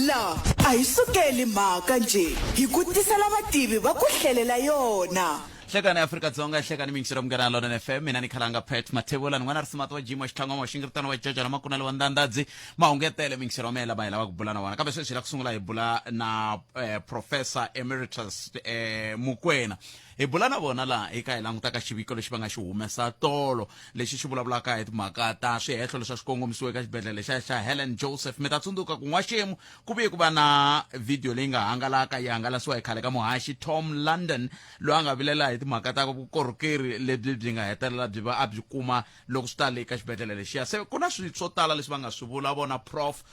La a hi sukeli mhaka njhe, hi ku tisela vativi va ku hlelela yona. Hlekani Afrika-Dzonga, hlekani miyingiselo Munghana Lonene FM. Mina ni khalanga Pat Mathebula, ni n'wana Risimati wa Jimo Xitlhangwama wa Xingiritano wa Jajana Makunele wa Ndandadzi. Mahungu ya tele miyingiselo wa mehe lama hi lavaka ku bula na wona. Kambe sweswi hi lava ku sungula hi bula na Professor Emeritus Mokoena. Hi bula na vona laha hi ka hi langutaka xiviko lexi va nga xi humesa tolo lexi xi vulavulaka hi timhaka ta swihehlo leswi a swi kongomisiwe eka xibedhlele xa xa Helen Joseph. Mi ta tsundzuka ku n'waxemu ku vuye ku va na video leyi nga hangalaka yi hangalasiwa hi khale ka muhaxi Tom London loyi a nga vilela hi timhaka ta vukorhokeri lebyi byi nga hetelela byi va a byi kuma loko swi ta le ka xibedhlele lexiya. Se ku na swilo swo tala leswi va nga swi vula vona Prof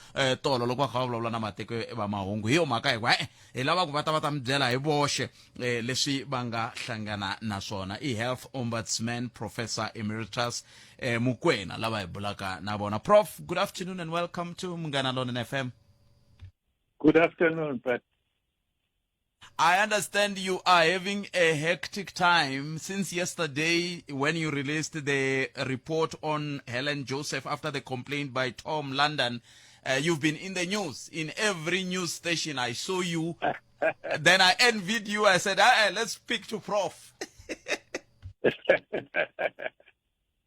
tolo loko va kha va vulavula na matiko va mahungu. Hi yo mhaka hi ku e-e hi lava ku va ta va ta mi byela hi voxe leswi va nga hlangana na swona. I Health Ombudsman Professor Emeritus Mokoena lava hi bulaka na vona. Prof, good afternoon and welcome to Munghana Lonene FM. Good afternoon, Pat. I understand you are having a hectic time since yesterday when you released the report on Helen Joseph after the complaint by Tom London. You've been in the news, in every news station. I saw you. Then I envied you. I said, hey, let's speak to Prof.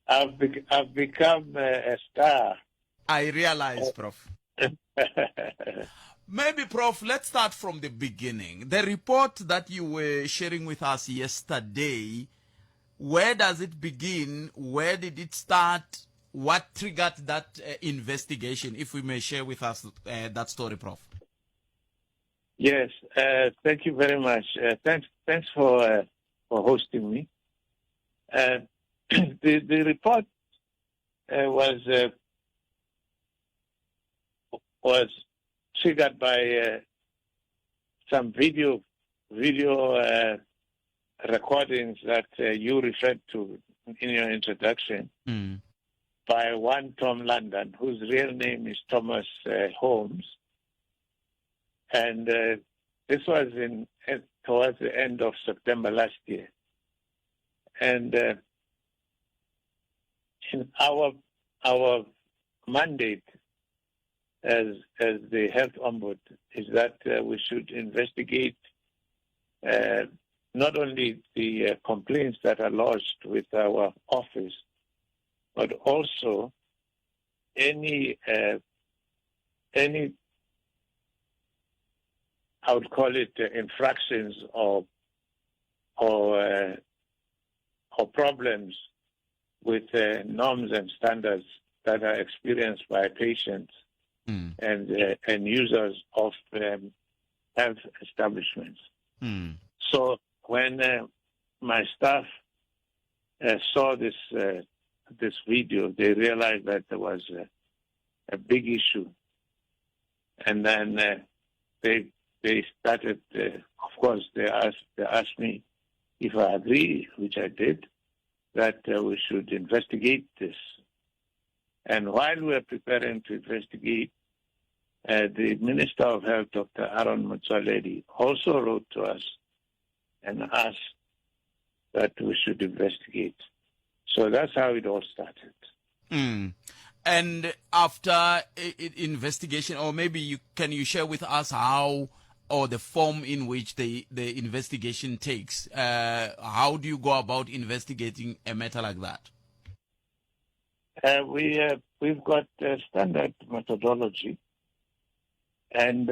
I've become a star. I realize, Prof. Maybe, Prof, let's start from the beginning. The report that you were sharing with us yesterday, where does it begin? Where did it start? What triggered that investigation? If we may share with us that story, Prof. Yes, thank you very much. Thanks for hosting me. The report was triggered by some video recordings that you referred to in your introduction by one Tom London, whose real name is Thomas Holmes. And this was in towards the end of September last year. And in our mandate as the health ombud is that we should investigate not only the complaints that are lodged with our office, but also any I would call it infractions or problems with norms and standards that are experienced by patients and users of health establishments. So when my staff saw this video, they realized that there was a big issue, and then they started. Of course, they asked me if I agree, which I did, that we should investigate this. And while we were preparing to investigate, the Minister of Health, Dr. Aaron Motsoaledi, also wrote to us and asked that we should investigate. So that's how it all started. And after investigation, or maybe can you share with us how or the form in which the investigation takes? How do you go about investigating a matter like that? We've got a standard methodology, and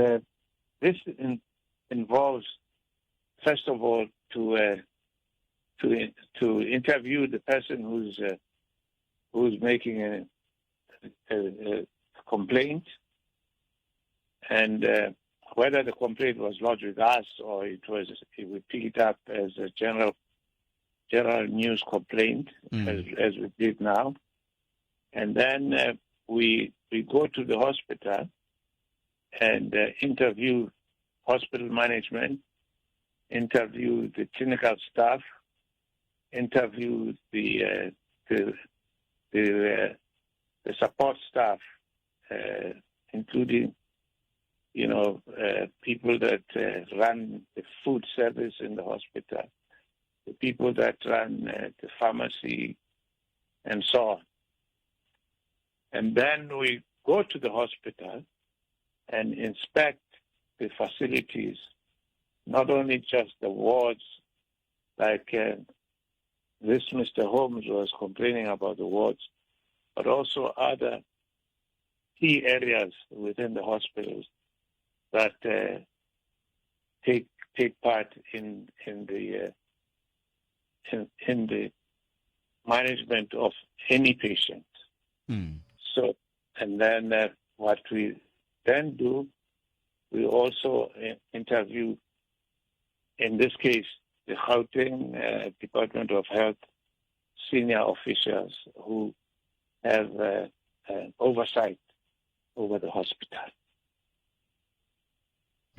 this involves, first of all, to interview the person who's making a complaint, and whether the complaint was lodged with us or we pick it up as a general news complaint, as we did now. And then we go to the hospital and interview hospital management, interview the clinical staff, interview the support staff, including people that run the food service in the hospital, the people that run the pharmacy, and so on. And then we go to the hospital and inspect the facilities, not only just the wards, like this Mr. Holmes was complaining about the wards, but also other key areas within the hospitals that take part in the management of any patient. Mm. So, and then what we then do, we also interview, in this case, the Gauteng Department of Health senior officials who have oversight over the hospital.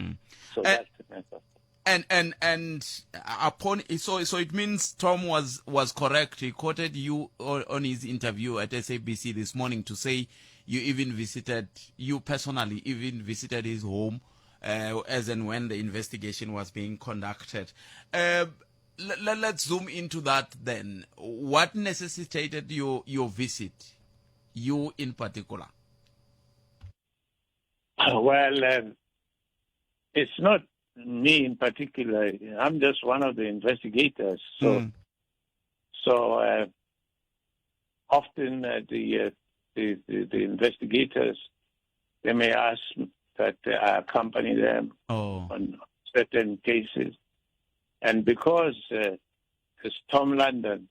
Mm. So that's the matter. And upon so it means Tom was correct. He quoted you on his interview at SABC this morning to say you even visited, you personally even visited his home as and when the investigation was being conducted. Let's zoom into that then. What necessitated your visit, you in particular? Well, it's not me in particular. I'm just one of the investigators. So, so often the investigators, they may ask that I accompany them on certain cases. And because it's Tom London,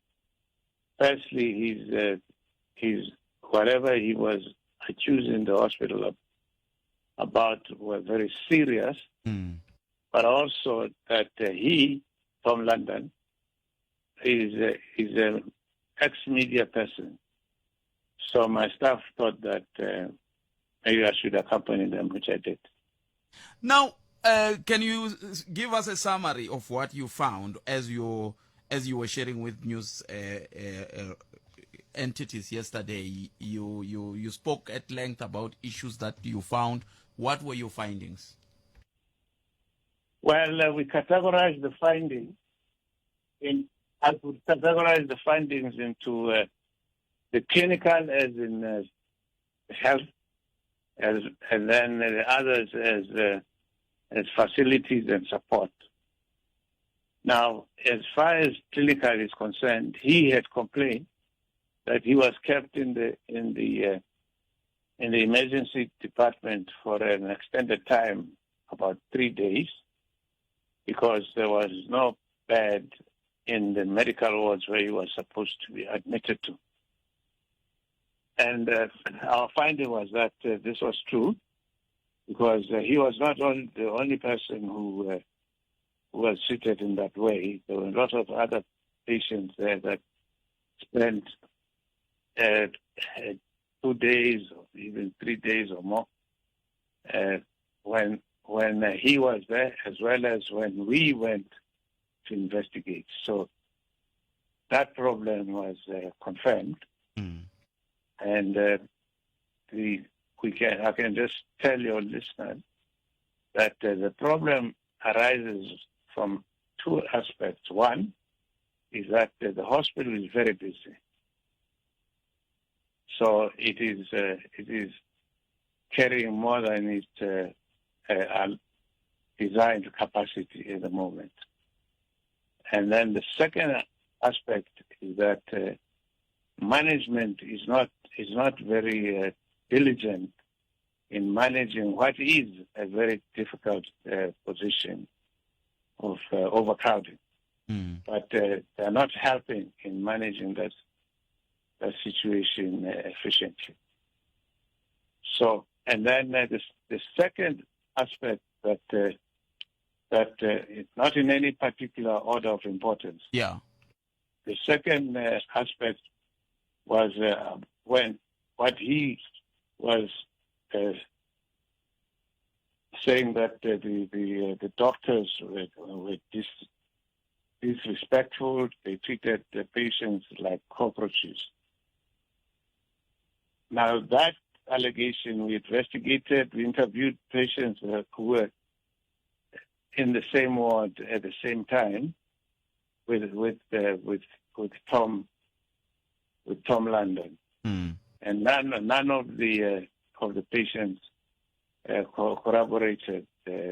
firstly, he's whatever he was accusing the hospital about were very serious, but also that he, Tom London, is an ex-media person. So my staff thought that maybe I should accompany them, which I did. Now, can you give us a summary of what you found as you were sharing with news entities yesterday? You spoke at length about issues that you found. What were your findings? Well, we categorized the findings. I would categorize the findings into the clinical, as in health, and then the others as facilities and support. Now, as far as clinical is concerned, he had complained that he was kept in the emergency department for an extended time, about 3 days, because there was no bed in the medical wards where he was supposed to be admitted to. And our finding was that this was true, because he was not the only person who was treated in that way. There were a lot of other patients there that spent 2 days or even 3 days or more when he was there, as well as when we went to investigate. So that problem was confirmed. Mm. And I can just tell your listeners that the problem arises from two aspects. One is that the hospital is very busy. So it is carrying more than its designed capacity at the moment. And then the second aspect is that management is not very diligent in managing what is a very difficult position of overcrowding. Mm. But they are not helping in managing that situation efficiently. So, and then the second aspect that it's not in any particular order of importance. Yeah. The second aspect was when what he was saying that the doctors were disrespectful. They treated the patients like cockroaches. Now, that allegation we investigated. We interviewed patients who were in the same ward at the same time with Tom London, and none of the patients corroborated that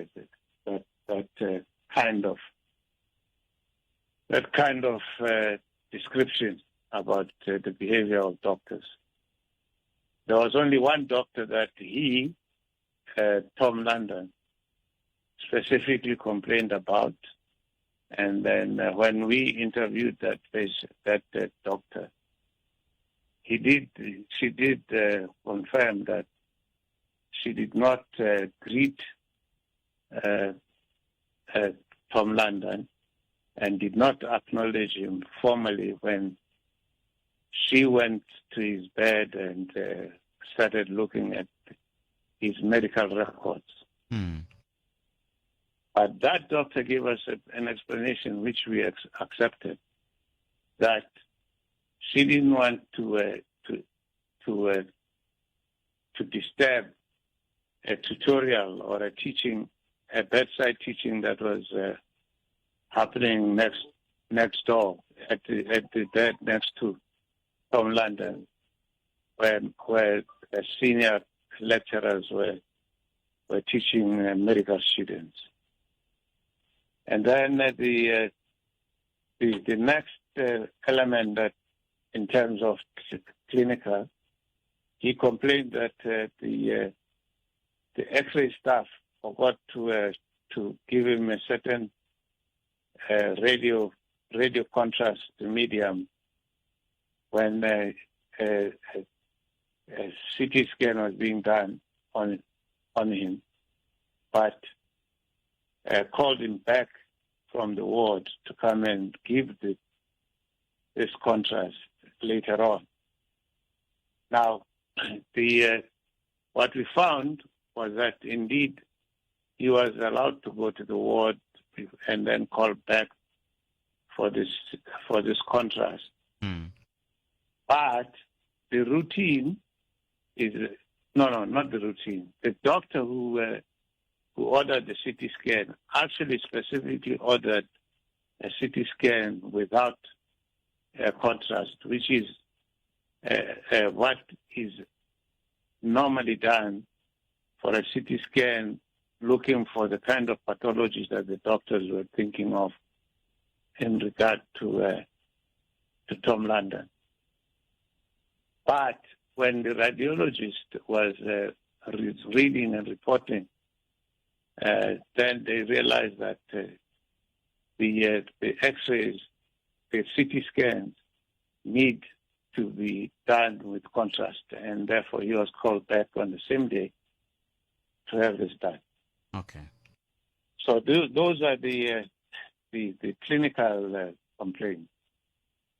kind of description about the behavior of doctors. There was only one doctor that he, Tom London, specifically complained about. And then when we interviewed that patient, that doctor, she did confirm that she did not greet Tom London and did not acknowledge him formally when she went to his bed and started looking at his medical records. Mm. But that doctor gave us an explanation which we accepted, that she didn't want to disturb a tutorial or a teaching, a bedside teaching that was happening next door at the bed next to Tom London, where the senior lecturers were teaching medical students. And then the next element that, in terms of clinical, he complained that the X-ray staff forgot to give him a certain radio contrast medium when a CT scan was being done on him, but called him back from the ward to come and give this contrast later on. Now, what we found was that indeed he was allowed to go to the ward and then called back for this contrast. Mm. But the routine is no, not the routine. The doctor who ordered the CT scan actually specifically ordered a CT scan without a contrast, which is what is normally done for a CT scan, looking for the kind of pathologies that the doctors were thinking of in regard to Tom London. But when the radiologist was reading and reporting, then they realized that the X-rays, the CT scans, need to be done with contrast, and therefore he was called back on the same day to have this done. Okay. So those are the clinical complaints.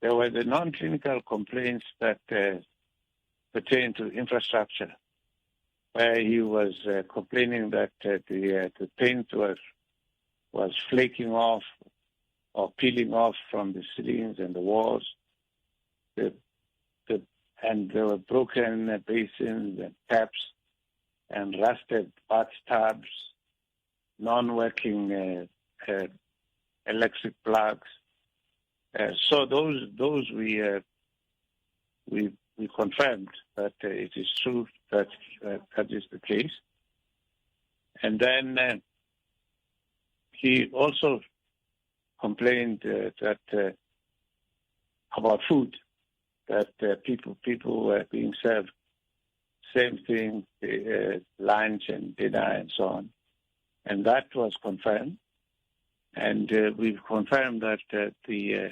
There were the non-clinical complaints that pertain to infrastructure, where he was complaining that the paint was flaking off or peeling off from the ceilings and the walls, and there were broken basins and taps and rusted bathtubs, non-working electric plugs. So those we confirmed that it is true that that is the case. And then he also complained that about food, that people were being served same thing, lunch and dinner and so on. And that was confirmed. And we've confirmed that the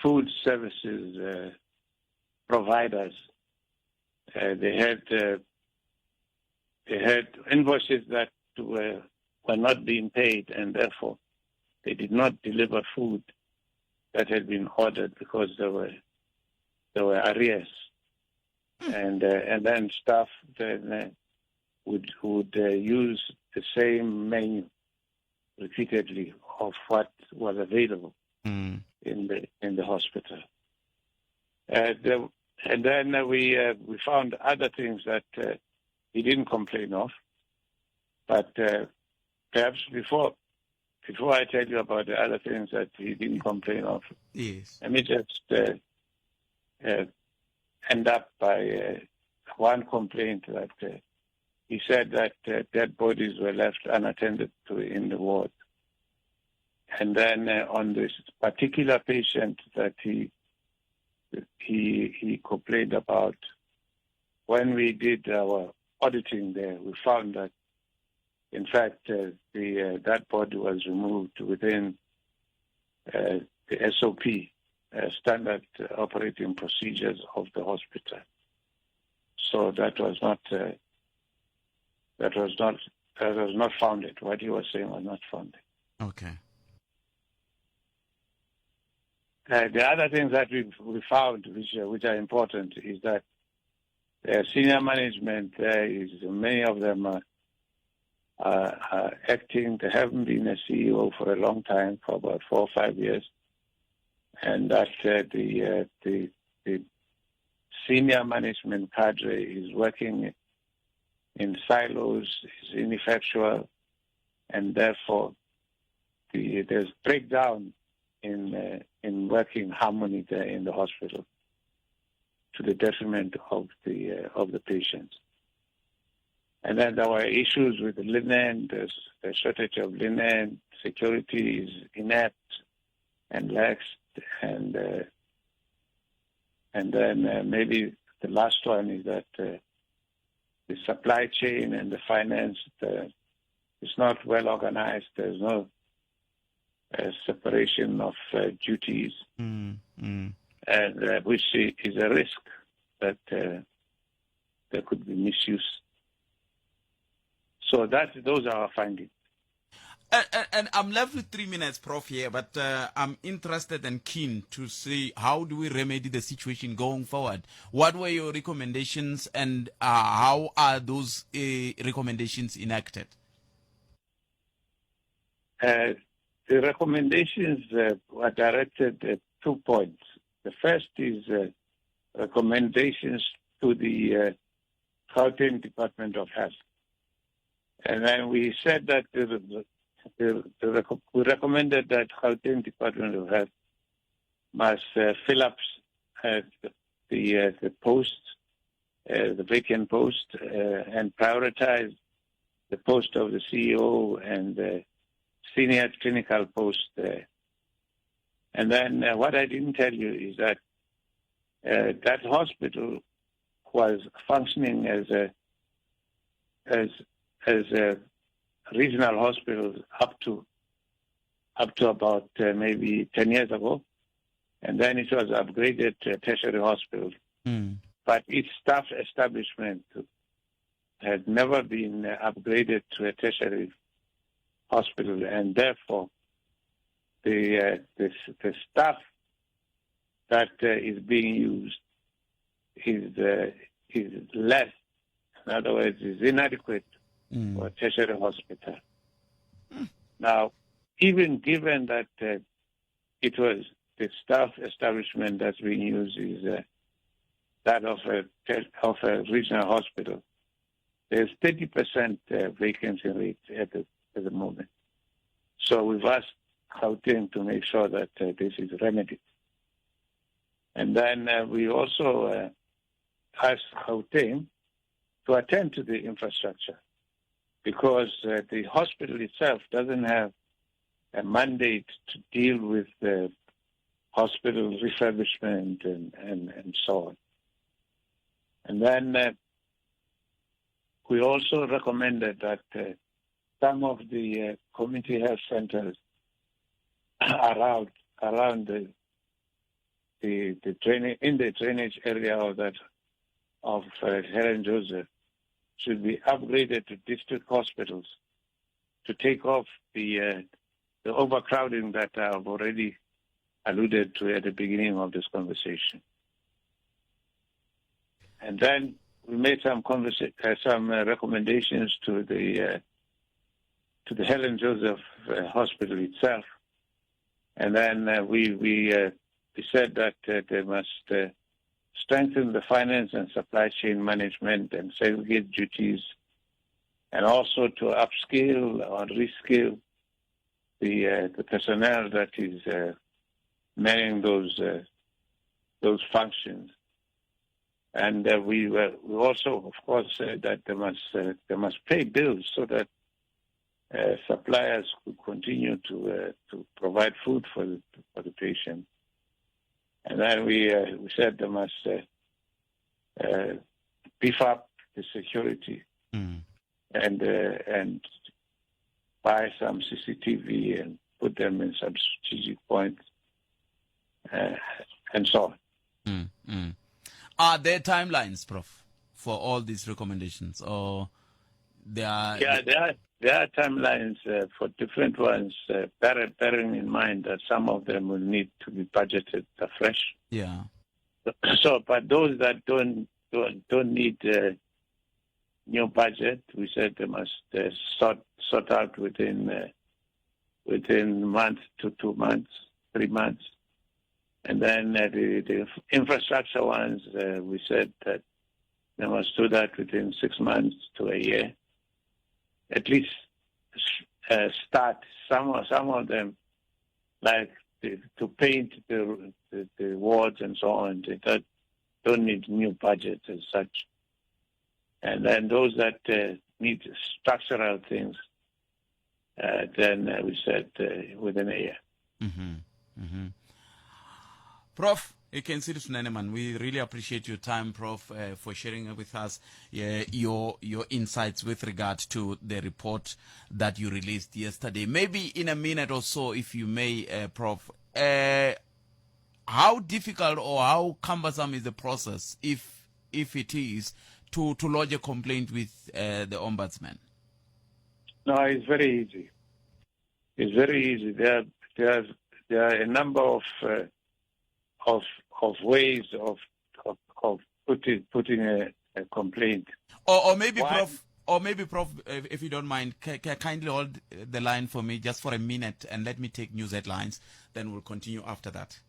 food services providers, they had invoices that were not being paid, and therefore they did not deliver food that had been ordered because there were arrears. And then staff then would use the same menu repeatedly of what was available in the hospital. And then we found other things that he didn't complain of, but perhaps before I tell you about the other things that he didn't complain of, yes, let me just end up by one complaint that he said that dead bodies were left unattended to in the ward. And then on this particular patient that he complained about, when we did our auditing there, we found that, in fact, that body was removed within the SOP, standard operating procedures of the hospital. So that was not founded. What he was saying was not founded. Okay. The other things that we found, which are important, is that the senior management there is, many of them are acting. They haven't been a CEO for a long time, for about 4 or 5 years, and that the senior management cadre is working in silos, is ineffectual, and therefore there's breakdown in working harmony there in the hospital, to the detriment of the patients. And then there were issues with the linen. There's the shortage of linen. Security is inept and lax. And then maybe the last one is that the supply chain and the finance is not well organized. There's no separation of duties, and which is a risk that there could be misuse. So those are our findings. And I'm left with 3 minutes, Prof, here, but I'm interested and keen to see how do we remedy the situation going forward. What were your recommendations, and how are those recommendations enacted? The recommendations were directed at 2 points. The first is recommendations to the Gauteng Department of Health. And then we said that we recommended that Gauteng Department of Health must fill up the post, the vacant post, and prioritize the post of the CEO and the senior clinical post there. And then what I didn't tell you is that that hospital was functioning as a regional hospital up to about maybe 10 years ago, and then it was upgraded to a tertiary hospital. Mm. But its staff establishment had never been upgraded to a tertiary hospital, and therefore the staff that is being used is less. In other words, is inadequate for a tertiary hospital. Mm. Now, even given that it was the staff establishment that's being used is that of a regional hospital, there's 30% vacancy rate at the moment. So we've asked Gauteng to make sure that this is remedied. And then we also asked Gauteng to attend to the infrastructure, because the hospital itself doesn't have a mandate to deal with the hospital refurbishment and so on. And then we also recommended that some of the community health centers around the drainage, in the drainage area of that of Helen Joseph should be upgraded to district hospitals to take off the overcrowding that I've already alluded to at the beginning of this conversation. And then we made some recommendations to the Helen Joseph Hospital itself, and then we said that they must strengthen the finance and supply chain management and segregate duties, and also to upskill or reskill the personnel that is manning those functions. And we also, of course, said that they must pay bills so that suppliers could continue to provide food for the patient. And then we said they must beef up the security and buy some CCTV and put them in some strategic points and so on. Are there timelines, Prof, for all these recommendations, or they are? Yeah, there are timelines for different ones, bearing in mind that some of them will need to be budgeted afresh. So, but those that don't need new budget, we said they must sort out within month to 2 months, 3 months. And then the infrastructure ones, we said that they must do that within 6 months to a year. At least start some of them, like to paint the wards and so on. They don't need new budgets as such. And then those that need structural things, then we said within a year. Prof, you can see this, man. We really appreciate your time, Prof, for sharing with us your insights with regard to the report that you released yesterday. Maybe in a minute or so, if you may, Prof, how difficult or how cumbersome is the process, if it is, to lodge a complaint with the ombudsman? No, it's very easy. It's very easy. There are a number of ways of putting a complaint. Or maybe, One- Prof, or maybe, Prof, if you don't mind, kindly hold the line for me just for a minute and let me take news headlines. Then we'll continue after that.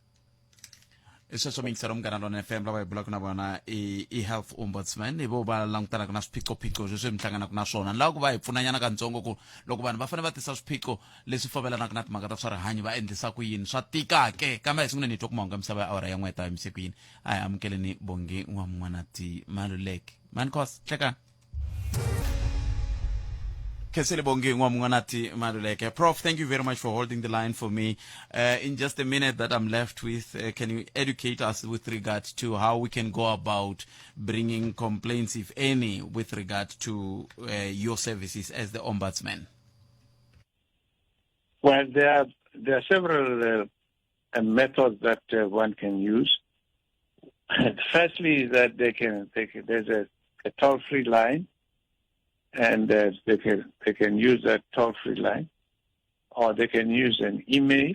Sweswo miyingiselo Munghana Lona FM, lava hi bulaka na vona i health ombudsman, i vo va langutanaka na swiphiqophiqo leswi mi hlanganaka na swona. Ni lava ku va hi pfunanyana katsongo ku loko vanhu va fanele va tisa swiphiqo leswi fambelanaka na timhaka ta swa rihanyo, va endlisa ku yini? Swa tika ke? Kambe a hi sunguleni hi twa ku mahungu ya misava ya awara ya n'weta hi mise ku yini. A hi amukeleni Bongi N'wamun'wanati Maluleke Mancos. Hlekani Khensile Bongi N'wamun'wanati Maluleke. Prof, thank you very much for holding the line for me. In just a minute that I'm left with, can you educate us with regard to how we can go about bringing complaints, if any, with regard to your services as the ombudsman? Well, there are several methods that one can use. Firstly, is that they can there's a toll free line, and they can use that toll free line, or they can use an email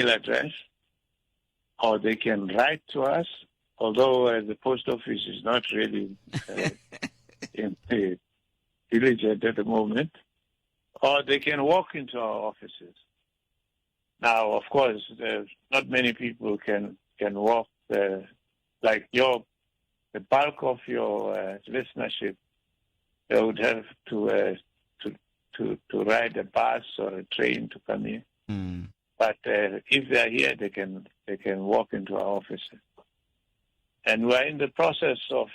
address, or they can write to us. Although the post office is not really in the diligent at the moment, or they can walk into our offices. Now, of course, not many people can walk. Like the bulk of your listenership, they would have to ride a bus or a train to come here. But if they are here, they can walk into our offices. And we're in the process of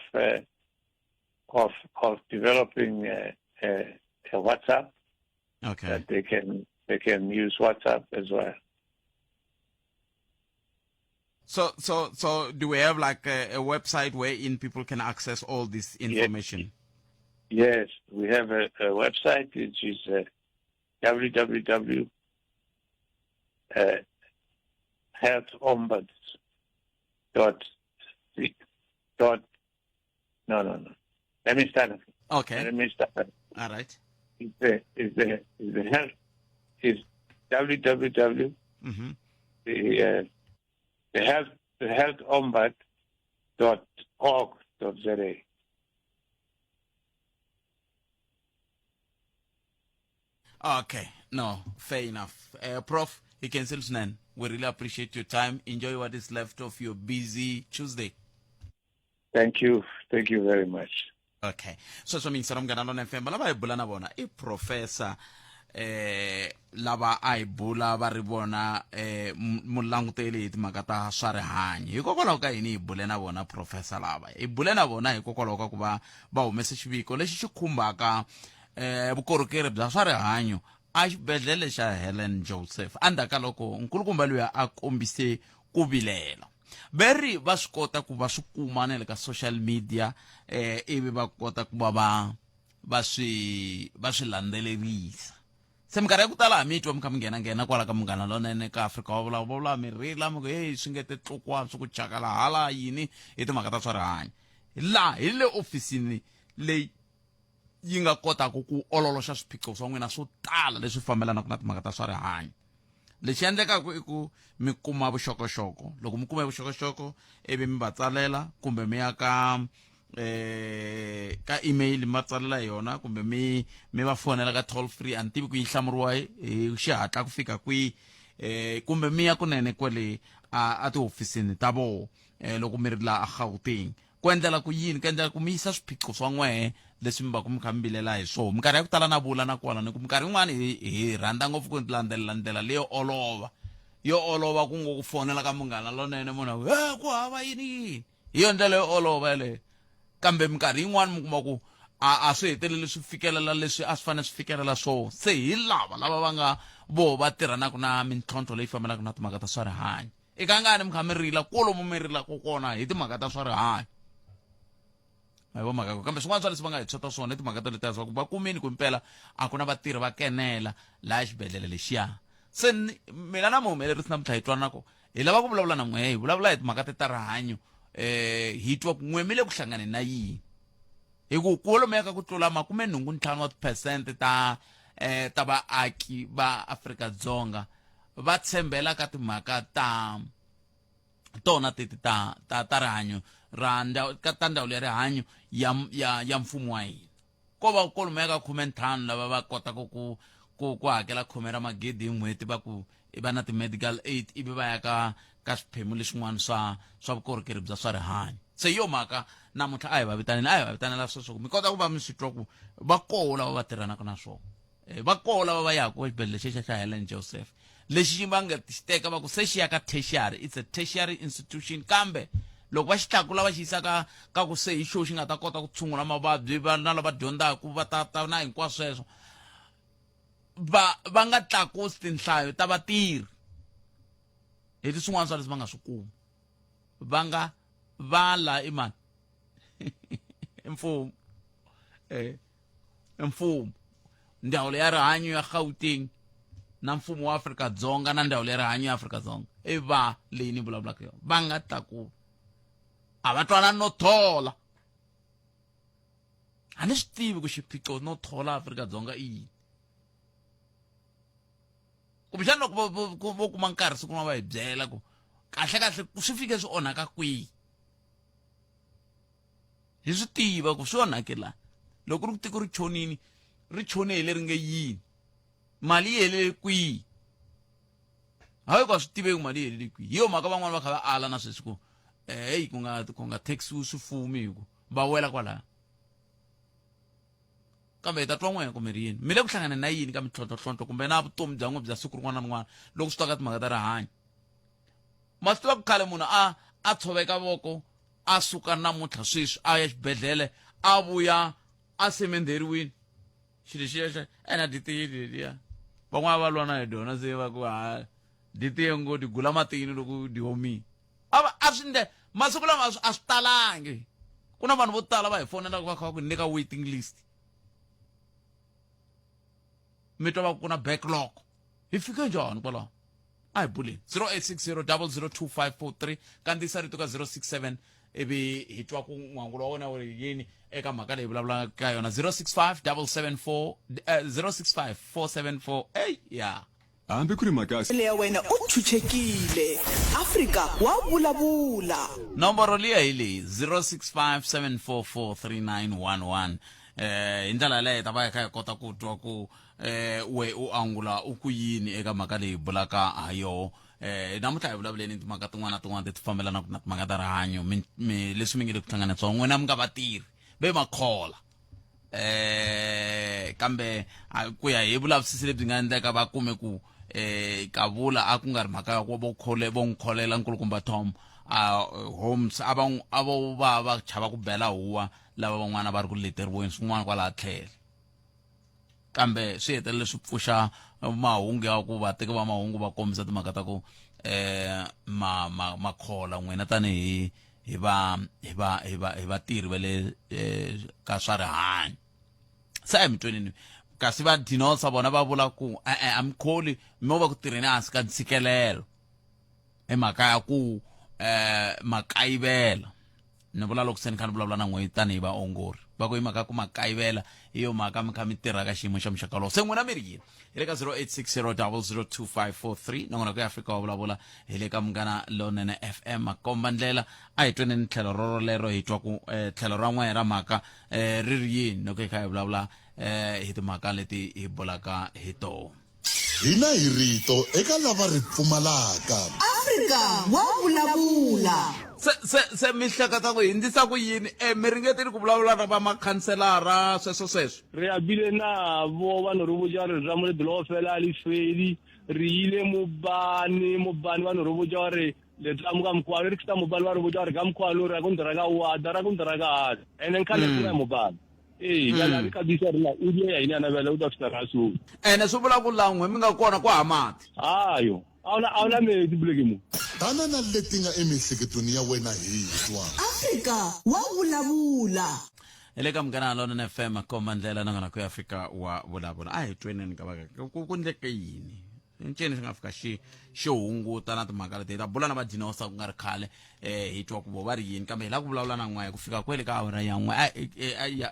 developing a WhatsApp that they can use WhatsApp as well. So do we have like a website wherein people can access all this information? Yes, we have a website which is www healthombuds dot dot, no, let me start. Okay. Let me start. All right. It's the health is www the healthombud.org.za. Okay. No, fair enough. Prof, you can still. We really appreciate your time. Enjoy what is left of your busy Tuesday. Thank you. Thank you very much. Okay. Sweswo miyingisela Munghana Lona FM, lava hi bula na vona i Professor eh lava a hi bula va ri vona eh mulanguteli hi timhaka ta swa rihanyo. Hikokwalaho ka yini hi bule na vona professor lava? Hi bule na vona hikokwalaho ka ku va va humese xiviko lexi xi khumbaka eh vukorhokeri bya swa rihanyo a xibedhlele xa Helen Joseph endzhaku ka loko nkulukumba luya a kombise ku vilela. Ve ri va swi kota ku va swi kuma na le ka social media eh ivi va kota ku va va va swi va swi landzelerisa. Se minkarhi ya ku tala ha mi twa mi kha mi nghena nghena kwala ka Munghana Lonene ka Afrika wa vulavula mi rila mi ku heyi swi nge te tlukwa swi ku chakala hala yini hi timhaka ta swa rihanyo. Laha hi le ofisini leyi yi nga kotaka ku ololoxa swiphiqo swa n'wina swo tala leswi fambelanaka na timhaka ta swa rihanyo. Lexi endlekaka i ku mi kuma vuxokoxoko, loko mi kume vuxokoxoko ivi mi va tsalela kumbe mi ya ka eh ka email mi va tsalela yona kumbe mi mi va fonela ka toll free, a ni tivi ku yi hlamuriwa hi xihatla ku fika kwihi eh kumbe mi ya kunene kwale a a tihofisini ta voho eh loko mi ri laha a Gauteng. Ku endlela ku yini? Ku endlela ku mi yisa swiphiqo swa n'wehe leswi mi va ku mi kha mi vilela hi swona. Minkarhi ya ku tala na vula na kwala ni ku minkarhi yin'wani hi hi rhandza ngopfu ku landzelela ndlela leyo olova, yo olova ku ngo ku fonela ka munghana lonene munhu a ku he ku hava yini yini, hi yona ndlela yo olova yeleyo. Kambe minkarhi yin'wani mi kuma ku a a swi heteleli swi fikelela leswi a swi fanele swi fikelela swona. Se hi lava lava va nga voho va tirhanaka na mintlhontlho leyi fambelanaka na timhaka ta swa rihanyo. I kangani mi kha mi rila kwalomu mi rilaka kona hi timhaka ta swa rihanyo? Ma yi vo mhaka kambe swin'wana swa leswi va nga hi tshweta swona i timhaka ta letiya swa ku va kumini ku impela a ku na vatirhi va kenela laha xibedhlele lexiya. Se mina na muhumelerisi namuntlha hi twana ku hi lava ku vulavula na n'wehe, hi vulavula hi timhaka te ta rihanyo hi twa ku n'we mi le ku hlanganeni na yini, hi ku kwalomuya ka ku tlula 85 wa tiphesente ta ta vaaki va Afrika-Dzonga va tshembela ka timhaka ta tona teti ta ta ta rihanyo ra ka ta ndzawulo ya rihanyo ya ya ya mfumo wa hina. Ko va kwalomuya ka 15 lava va kotaka ku ku ku hakela khume ra magidi hi n'hweti va ku va na ti-medical aid ivi va ya ka ka swiphemu leswin'wana swa swa vukorhokeri bya swa rihanyo. Se hi yo mhaka namuntlha a hi va vitaneni, a hi va vitanela sweswo ku mi kota ku va mi swi twa ku va koho lava va tirhanaka na swona. Va koho lava va yaka exibedhlele xexa xa Helen Joseph lexi va nga xi teka va ku se xi ya ka tertiary, it's a tertiary institution, kambe loko va xi tlakula va xi yisa ka ka ku se hi xo xi nga ta kota ku tshungula mavabyi va na lava dyondzaka va ta ta na hinkwaswo sweswo, va va nga tlakusi tinhlayo ta vatirhi hi leswin'wana swa leswi va nga swi kuma va nga va la i mani mfumo mfumo ndzawulo ya rihanyo ya Gauteng na mfumo wa Afrika-Dzonga na ndzawulo ya rihanyo ya Afrika-Dzonga i va leyi ni vulavulaka yona va nga tlakuki a va twanani no thola. A ni swi tivi ku xiphiqo no thola Afrika-Dzonga i yini, kumbexana loko vo kuma nkarhi siku rin'wana va hi byela ku kahle kahle swi fike swi onhaka kwihi, hi swi tiva ku swi onhake laha. Loko ri ku tiko ri chonini, ri chone hi leri nge yini, mali yi helele kwihi, hayi ku a swi tiveki mali yi helele kwihi. Hi yo mhaka van'wani va kha va ala na sweswi ku heyi ku nga ku nga taxiwi swifumi hi ku va wela kwalaya. Kambe hi ta twa n'wehe kumbe ri yini, mi le ku hlanganeni na yini ka mintlhontlhontlhontlho kumbe na vutomi bya n'we bya siku rin'wana na rin'wana loko swi ta ka timhaka ta rihanyo. Ma swi tiva ku khale munhu a a tshoveka voko a suka namuntlha sweswi a ya xibedhlele a vuya a semendheriwini xilo lexiya xa ena dyi tiyile leliya, van'wana va lwa na hi dyona se va ku ha dyi tiye ngo dyi gula matini loko dyi omile. A va a swi ndle masiku lama a swi talangi, ku na vanhu vo tala va hi fonelaka va kha va ku nyika waiting list, mi twa va ku ku na backlog. Hi fike njhani kwalaho? A hi buleni 0860 002543, kandziyisa rito ka 067 ivi hi twa ku n'wangulo wa wena wu ri yini eka mhaka leyi vulavulaka ka yona. 065 774 065 474 ey ya. Hambi ku ri mhaka ya wena u chuchekile. Afrika wa vulavula. Nomboro liya hi leyi 0657443911. Hi ndlela yaleyo hi ta va hi kha hi kota ku twa ku we u angula u ku yini eka mhaka leyi bulaka ha yoho. Namuntlha hi vulavuleni timhaka tin'wana na tin'wana leti fambelanaka na timhaka ta rihanyo, leswi mi nge le ku hlanganeni swona n'wina mi nga vatirhi ve makhola. Kambe ku ya hi vulavisisi lebyi nga endleka, va kume ku kavula a ku nga ri mhaka ya ku vo khole vo n'wi kholela nkulukumba Tom a Holmes, a va a vo va va chava ku bela huwa lava van'wana va ri ku leteriweni swin'wana kwalaha tlhelo. Kambe swi hetelele swi pfuxa mahungu ya ku vateki va mahungu va kombisa timhaka ta ku ma ma makhola n'wina tanihi hi va hi va hi va hi vatirhi va le ka swa rihanyo. Se a hi mi twenini, kasi va dinosa vona va vula ku e-e, a mi kholi, mi va ku tirheni hansi ka ntshikelelo hi mhaka ya ku ma kayivela. Ni vula loko se ni kha ni vulavula na n'we tanihi vaongori, va ku hi mhaka ya ku ma kayivela, hi yo mhaka mi kha mi tirha ka xiyimo xa muxaka lowo. Se n'wina mi ri yini? Hi le ka 0860002543. Nongonoko ya Afrika wa Vulavula hi le ka Munghana Lonene FM, makomba ndlela. A hi tweneni tlhelo roro lero, hi twa ku tlhelo ra n'we ra mhaka ri ri yini loko hi kha hi vulavula hi timhaka leti hi bulaka hi tona. Hina hi rito eka lava ri pfumalaka. Afrika wa vulavula. Se se se mi hleketa ku hindzisa ku yini? Mi ringetile ku vulavula na va makhanselara, sweswo sweswo? Re abile nabo ba no re botša gore letamo le dilo fela a le fedi. Re ile mobane, mobane ba no re botša gore letamo ka mokgwa re fihla mobane ba re botša gore ka mokgwa lo ra kontraka ka wa ra kontraka a ene nkhale re na mobane. Ee, bjale a re kabisa rena o die ya ine ana bjale o tla fihla ra so. Ene swi vula ku laha n'we mi nga kona ku hava mati. Ayo, a wu na a wu na metsi buleke mo. Tana na leti nga emiehleketweni ya wena hi twa. Afrika wa vulavula. Hi le ka Munghana Lonene FM, komba ndlela nongonoko ya Afrika wa Vulavula. A hi tweneni ka va ku ku ndleke yini, ncini xi nga fika xi xi hunguta na timhaka leti. Hi ta bula na va dinosa ku nga ri khale, hi twa ku vo va ri yini, kambe hi lava ku vulavula na n'we ku fika kwele ka awara ya n'we,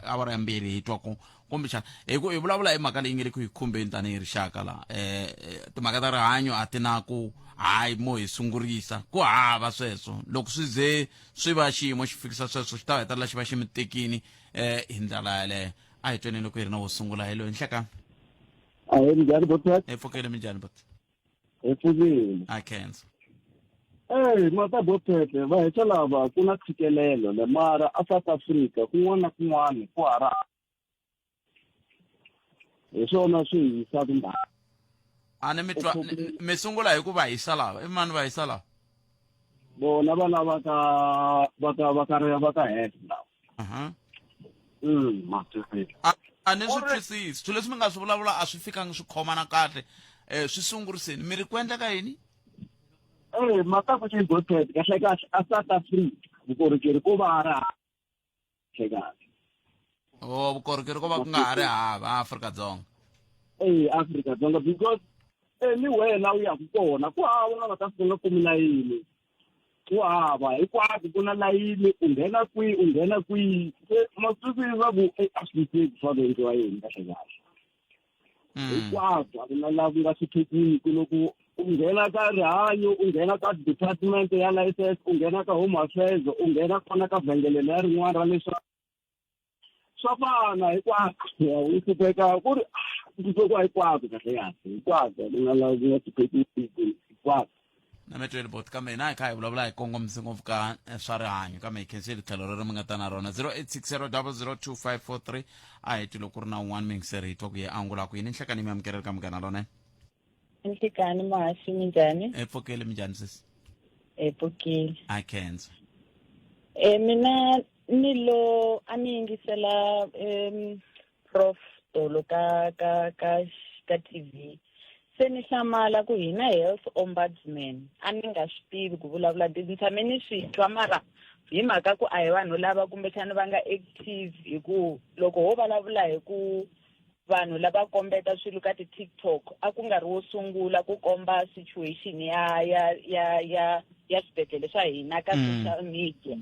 awara ya mbirhi, hi twa ku kumbexana hi ku hi vulavula hi mhaka leyi nge le ku hi khumbeni tanihi rixaka la. Timhaka ta rihanyo a ti na ku hayi mo hi sungurisa, ku hava sweswo. Loko swi ze swi va xiyimo xi fikisa sweswo, xi ta hetelela xi va xi mi tekini hi ndlela yaleyo. A hi tweneni loko hi ri na wo sungula. Hello, nhlekani. Ahee, minjhani Bothat? Hi pfukile, minjhani bot? Hi pfukile. A khensa. Ey, mata Bothat, va heta lava ku na tshikelelo le mara a South Africa kun'wana na kun'wana ku hara. Hi swona swi hi yisaka ndhawu. A ni mi twa mi sungula hi ku va hisa lava. I mani va hisa lava? Vona va lava ka va ka va ka va ka health lava. Aha. Ma twisisa. A ni swi twisisi. Swilo leswi mi nga swi vulavula a swi fikangi swi khomana kahle. Swi sunguriseni. Mi ri ku endleka yini? Eh, mata ku xi Bothat, kahle kahle a South Africa vukorhokeri ko va ra kahle kahle. Oh, vukorhokeri ko va ku nga ha ri hava Afrika-Dzonga. Eh, Afrika-Dzonga, because ni wena u yaku kona ku hava nga va ta fika nga kumi layini. Ku hava hinkwako ku na layini, u nghena kwihi, u nghena kwihi. Se ma swi twisisa ku a swi twisiseki swa ku endliwa yini kahle kahle. Hinkwako a ku na laha ku nga hluphekiki. Loko u nghena ka rihanyo, u nghena ka department ya license, u nghena ka home affairs, u nghena kona ka vhengele leri rin'wana ra leswa swa fana hinkwako, u hlupheka ku ri ku hluphekiwa hinkwako kahle kahle, hinkwako a ku na laha ku nga hluphekiki hinkwako. Na mi tweli bot, kambe hina hi kha hi vulavula hi kongomise ngopfu ka swa rihanyo, kambe hi khensile tlhelo rero mi nga ta na rona. 0860002543. A hi twi loko ku ri na un'wana miyingiseri, hi twa ku ye angula ku yini. Nhlekani, mi amukeleli ka Munghana Lonene. Nhlikani muhaxi, minjhani? Hi pfukile, minjhani sisi? Hi pfukile. A khensa. Mina ni lo a ni yingisela Prof Tolo ka ka ka ka TV, se ni hlamala ku hina health ombudsman a ni nga swi tivi ku vulavula. Ni tshame ni swi twa, mara hi mhaka ku a hi vanhu lava kumbexana va nga active, hi ku loko ho vulavula hi ku vanhu lava kombeta swilo ka ti-TikTok, a ku nga ri wo sungula ku komba situation ya ya ya ya ya swibedhlele swa hina ka social media.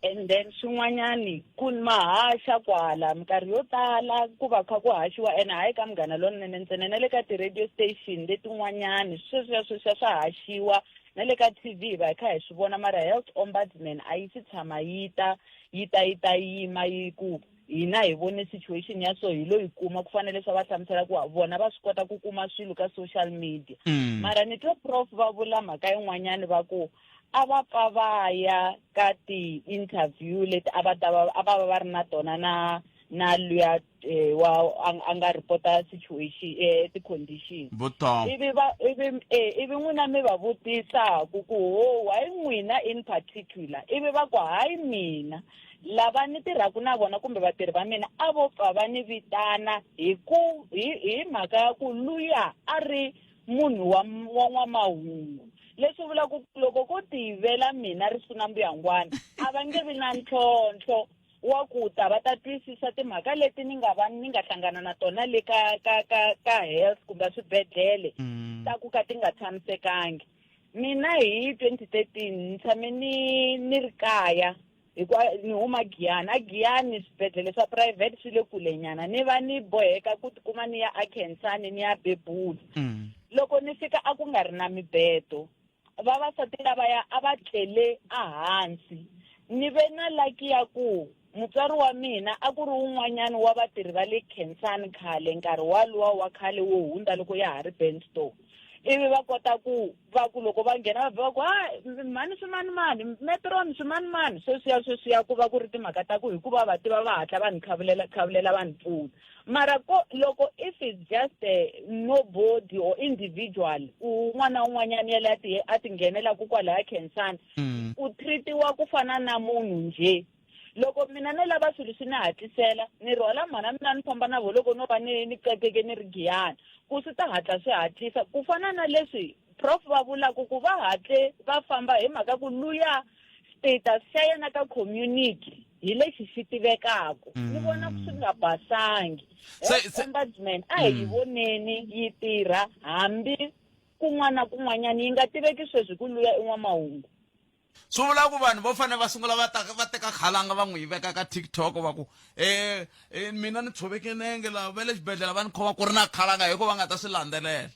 And then swin'wanyani ku mahaxa kwala minkarhi yo tala ku va kha ku haxiwa, ene hayi ka Munghana Lonene ntsena, na le ka ti-radio station letin'wanyani sweswiya sweswiya swa haxiwa, na le ka TV hi va hi kha hi swi vona. Mara health ombudsman a yi si tshama yi ta yi ta yi ta yima yi ku hina hi vone situation ya so, hi lo yi kuma. Ku fanele swa va hlamusela ku vona va swi kota ku kuma swilo ka social media. Mara ni twe Prof va vula mhaka yin'wanyani, va ku a va pfa va ya ka ti-interview leti a va ta va a va va va ri na tona na na luya eh, wa a nga report-a situation eh, ti-condition. Vutom. Ivi va ivi eh, ivi n'wina mi va vutisa ku ku ho why n'wina in particular, ivi va ku hayi mina lava ni tirhaka na vona kumbe vatirhi va mina a vo pfa va ni vitana hi ku hi hi mhaka ya ku luya a ri munhu wa wa n'wamahungu. Leswi vulaka ku loko ko tiyivela mina Risuna Mbuyangwana a va nge vi na ntlhontlho wa ku ta va ta twisisa timhaka leti ni nga va ni nga hlangana na tona le ka ka ka ka health kumbe swibedhlele ta ku ka ti nga tshamisekangi. Mina hi 2013 ni tshame ni ni ri kaya hikuva ni huma Giyani, a Giyani swibedhlele swa private swi le kulenyana, ni va ni boheka ku tikuma ni ya aKhensani ni ya bebula. Loko ni fika a ku nga ri na mibedo, vavasati lavaya a va tlele ehansi. Ni ve na lucky ya ku mutswari wa mina a ku ri wun'wanyana wa vatirhi va le Khensani khale nkarhi waluwa wa khale wo hundza loko ya ha ri Benstone, ivi va kota ku va ku loko va nghena va va ku ha mhani swimanimani metron swimanimani sweswiya sweswiya, ku va ku ri timhaka ta ku hikuva va tiva va hatla va ni khavulela khavulela va ni pfuna. Mara ko loko if it's just a nobody or individual un'wana na un'wanyana yale a ti a ti nghenelaku kwalaya Khensani, u treatiwa ku fana na munhu njhe. Loko mina no lava swilo swi ni hatlisela, ni rhwala mhana mina ni famba na vo loko no va ni ni qekeke ni ri Giyani ku swi ta hatla swi hatlisa, ku fana na leswi prof va vulaka ku va hatle va famba hi mhaka ku luya status xa yena ka community hi lexi xi tivekaka. Ni vona swi nga basangi. Ombudsman a hi yi voneni yi tirha hambi kun'wana na kun'wanyana, yi nga tiveki sweswi ku luya i n'wamahungu. Swi vula ku vanhu vo fanele va sungula va ta va teka khalanga va n'wi yi veka ka TikTok va ku eh mina ni tshoveke nenge lava va le xibedhlele va ni khoma ku ri na khalanga hi ku va nga ta swi landzelela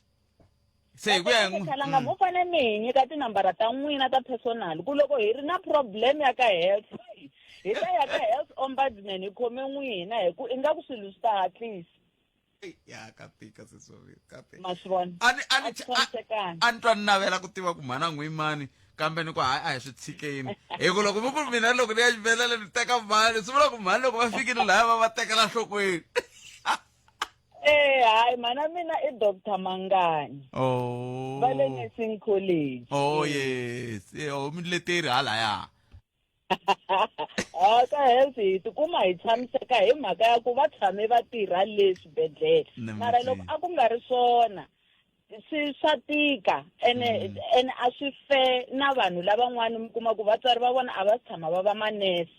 se hi ku ya hi khalanga. Mo fanele mi hi nyika tinambara ta n'wina ta personal ku loko hi ri na problem ya ka health hi ta ya ka health ombudsman hi khome n'wina, hi ku ingaku swilo swi ta hatlisa. Ya ka tika sesovile ka tika. Ma swi vona? A ni a ni A swi tshamisekanga. A ni twa ni navela ku tiva ku mhana n'wi mani, kambe ni ku hayi a hi swi tshikeni, hi ku loko mi ku mina loko ni ya xibedhlele ni teka mali, swi vula ku mhani loko va fikile lahaya va va tekela nhlokweni. Eh hayi, mhana mina i Dr Mangani. Oh. Va le nursing college. Oh yes, oh muleteri halaya. Ha ka health hi tikuma hi tshamiseka hi mhaka ya ku va tshame va tirha le swibedhlele, mara loko a ku nga ri swona swi swa tika ene ene a swi fair na vanhu lavan'wana mi kuma ku vatswari va vona a va si tshama va va manese,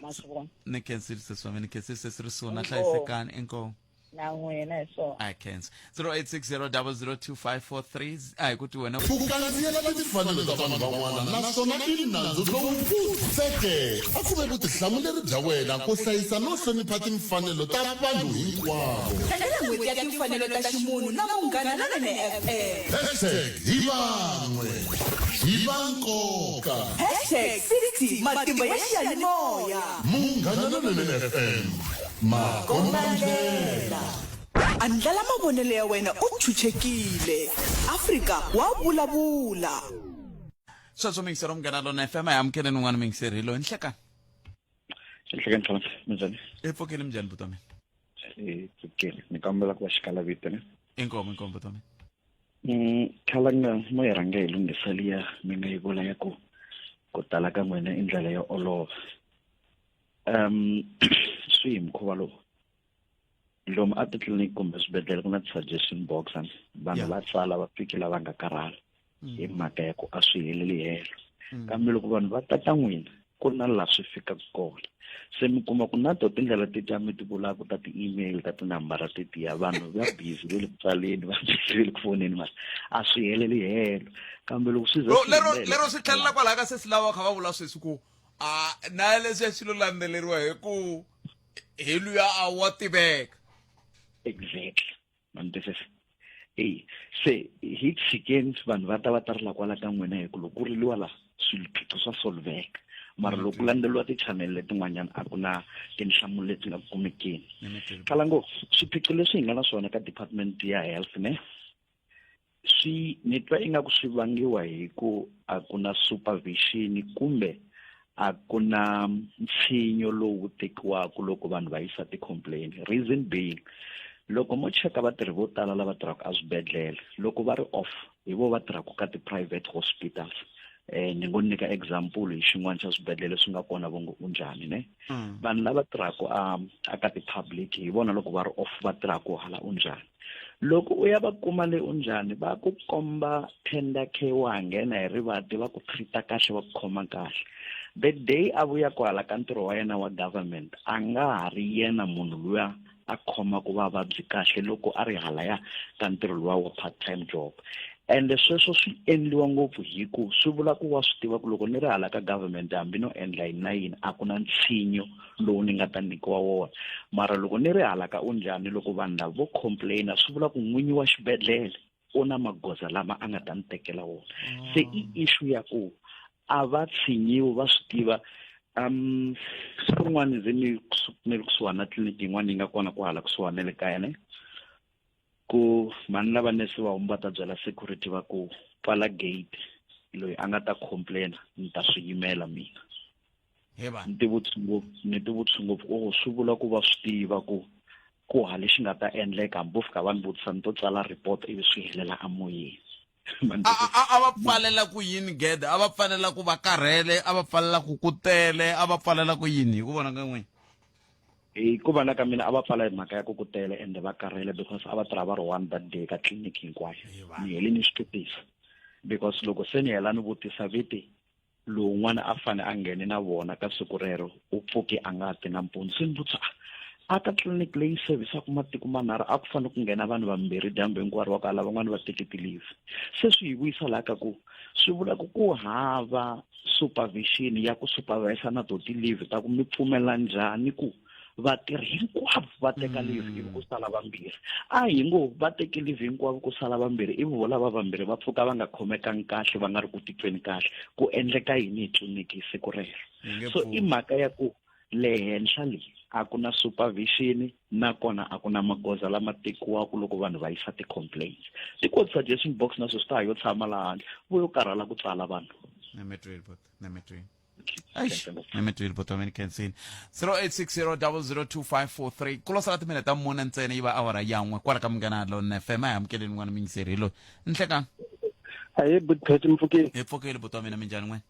ma swi vona. Ni khensile sesi wa mina, ni khensile sesi Risuna. Hlayisekani, inkomu. Na n'wina hi swona. I khensa. 0860002543 a hi ku ti wena. Ku kandziyela timfanelo ta vanhu van'wana naswona i nandzu lowu pfutseke. A ku ve vutihlamuleri bya wena ku hlayisa no hlonipha timfanelo ta vanhu hinkwavo. Tlangela N'hweti ya Timfanelo ta Ximunhu na Munghana Lonene FM. Hashtag hi van'we, hi va nkoka. Hashtag 60 Matimba ya xiyanimoya. Munghana Lonene FM, makombandlela. Andlala mavonelo ya wena u chuchekile. Afrika wa vulavula. Sweswo muyingiseri wa Munghana Lona FM, a hi amukeleni un'wana muyingiseri hi loyi. Nhlekani. Nhlekani Ntlhantlha, minjhani? I pfukile, minjhani buti wa mina? I pfukile, ni kombela ku va xikala vito ne. Inkomu, inkomu buti wa mina. Khalanga mo hi rhanga hi lunghisa liya mi nga yi vula ya ku ku tala ka n'wina i ndlela yo olova. Swi hi mukhuva lowu lomu a titliliniki kumbe swibedhlele ku na ti-suggestion box ani vanhu va tsala va fiki lava nga karhala hi mhaka ya ku a swi heleli helo, kambe loko vanhu va tata n'wina ku na laha swi fikaka kona, se mi kuma ku na to tindlela tetiya mi ti vulaka ta ti-email, ta tinambara tetiya, vanhu va busy ve le ku tsaleni, va busy ve le ku foneni, mara a swi heleli helo, kambe loko swi za swi lero helela- lero swi tlhelela kwalaha ka sesi lava kha va vula sweswi ku a na leswiya swi lo landzeleriwa hi ku hi luya a wa tiveka. Exactly, ma ni twisisa? Eyi, se hi tshikeni vanhu va ta va ta rila kwala ka n'wina, hi ku loko ku riliwa la swiphiqo swa solveka, mara loko ku landzeleriwa ti-channel letin'wanyana a ku na tinhlamulo leti nga kumekeni. Khala ngopfu swiphiqo leswi hi nga na swona ka department ya health ne, swi ni twa ingaku swi vangiwa hi ku a ku na supervision kumbe A ku na ntshinyo lowu tekiwaka loko vanhu va yisa ti-complain. Reason being, loko mo cheka vatirhi vo tala lava tirhaka eswibedhlele loko va ri off, hi vo va tirhaka ka ti-private hospitals. Ni ngo nyika example hi xin'wana xa swibedhlele swi nga kona vo ngo unjhani ne. Vanhu lava tirhaka a ka ti-public hi vona loko va ri off va tirhaka hala unjhani. Loko u ya va kuma le unjhani, va ku komba tender care, wa nghena hi rivati, va ku treat-a kahle, va ku khoma kahle. The day a vuya kwala ka ntirho wa yena wa government, a nga ha ri yena munhu luya a khomaka vavabyi kahle loko a ri halaya ka ntirho luwa wa part time job. Ende sweswo swi endliwa ngopfu hi ku swi vula ku wa swi tiva ku loko ni ri hala ka government, hambi no endla yini na yini, a ku na ntshinyo lowu ni nga ta nyikiwa wona. Mara loko ni ri hala ka unjhani, loko vanhu lava vo complaina, swi vula ku n'winyi wa xibedhlele u na magoza lama a nga ta ni tekela wona. Se i issue ya ku a va tshinyiwi, va swi tiva. Siku rin'wana ndzi ni ri kusuhani na tliliniki yin'wana yi nga kona kwahala kusuhani na le kaya ne, ku mhani lava nese va huma va ta byela security va ku pfala gate, loyi a nga ta complaina ni ta swi yimela mina. He vanhu. Ni tivutisi ngopfu o swi vula ku va swi tiva ku ku ha lexi nga ta endleka, hambi vo fika va ni vutisa, ni to tsala report ivi swi helela amoyeni. A va pfalela ku yini gede? A va pfalela ku va karhele? A va pfalela ku ku tele? A va pfalela ku yini, hi ku vona ka n'wina? Hi ku vona ka mina, a va pfala hi mhaka ya ku ku tele ende va karhele, because a va tirha va ri one that day ka tliliniki hinkwayo. Ni hele ni swi twisisa because loko se ni hela ni vutisa viti, lowun'wana a fane a nghene na vona ka siku rero u pfuke a nga ti nampundzu. Se ni vutisa, a ka tliliniki leyi servicaka matiko manharhu a ku fanele ku nghena vanhu vambirhi dyambu hinkwaro, wa kala van'wani va teke ti-leave. Se swi hi vuyisa laha ka ku swi vula ku ku hava supervision ya ku supervisa na to ti-leave ta ku mi pfumela njhani ku vatirhi hinkwavo va teka leave ivi ku sala vambirhi. A hi ngo va teke leave hinkwavo ku sala vambirhi, ivi vo lava vambirhi va pfuka va nga khomekangi kahle, va nga ri ku titweni kahle, ku endleka yini hi tliliniki siku rero? So i mhaka ya ku le henhla leyi a ku na supervision, nakona a ku na magoza lama tekiwaka loko vanhu va yisa ti-complaints. Ti-code suggestion box na sweswi ta ha yo tshama laha handle, vo yo karhala ku tsala vanhu. Nemetweni. Eish, nemetweni buti wa mina, khensini. 0860002543 ku lo sala timinete ta mune ntsena yi va awara yan'we kwala ka Munghana Lonene FM. A hi amukeleni n'wana muyingiseri, hi loyi. Nhlekani. Ahe, butphet, mpfukeni? Hi pfukile, buti wa mina. Minjhani n'wina?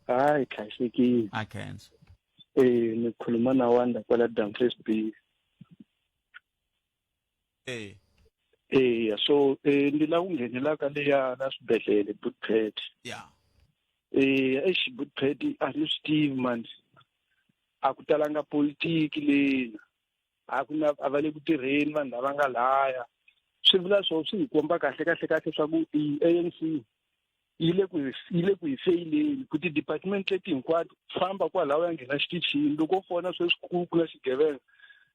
Hayi, hlayisekile. A khensa. Eh, ni khuluma na Wanda kwala Dumfries Bay. Eya, so ni lava ku nghenela ka leya la swibedhlele, butphet. Eh, eish, butphet, a ni swi tivi man, a ku talanga politiki lena, a ku na, a va le ku tirheni vanhu lava nga laya. Swi vula swo swi hi komba kahle kahle kahle swa ku i-ANC yi le ku hi feyileni ku ti-department leti hinkwato. Famba kwalaho ya nghena xitichini, loko u fona sweswi ku na xigevenga,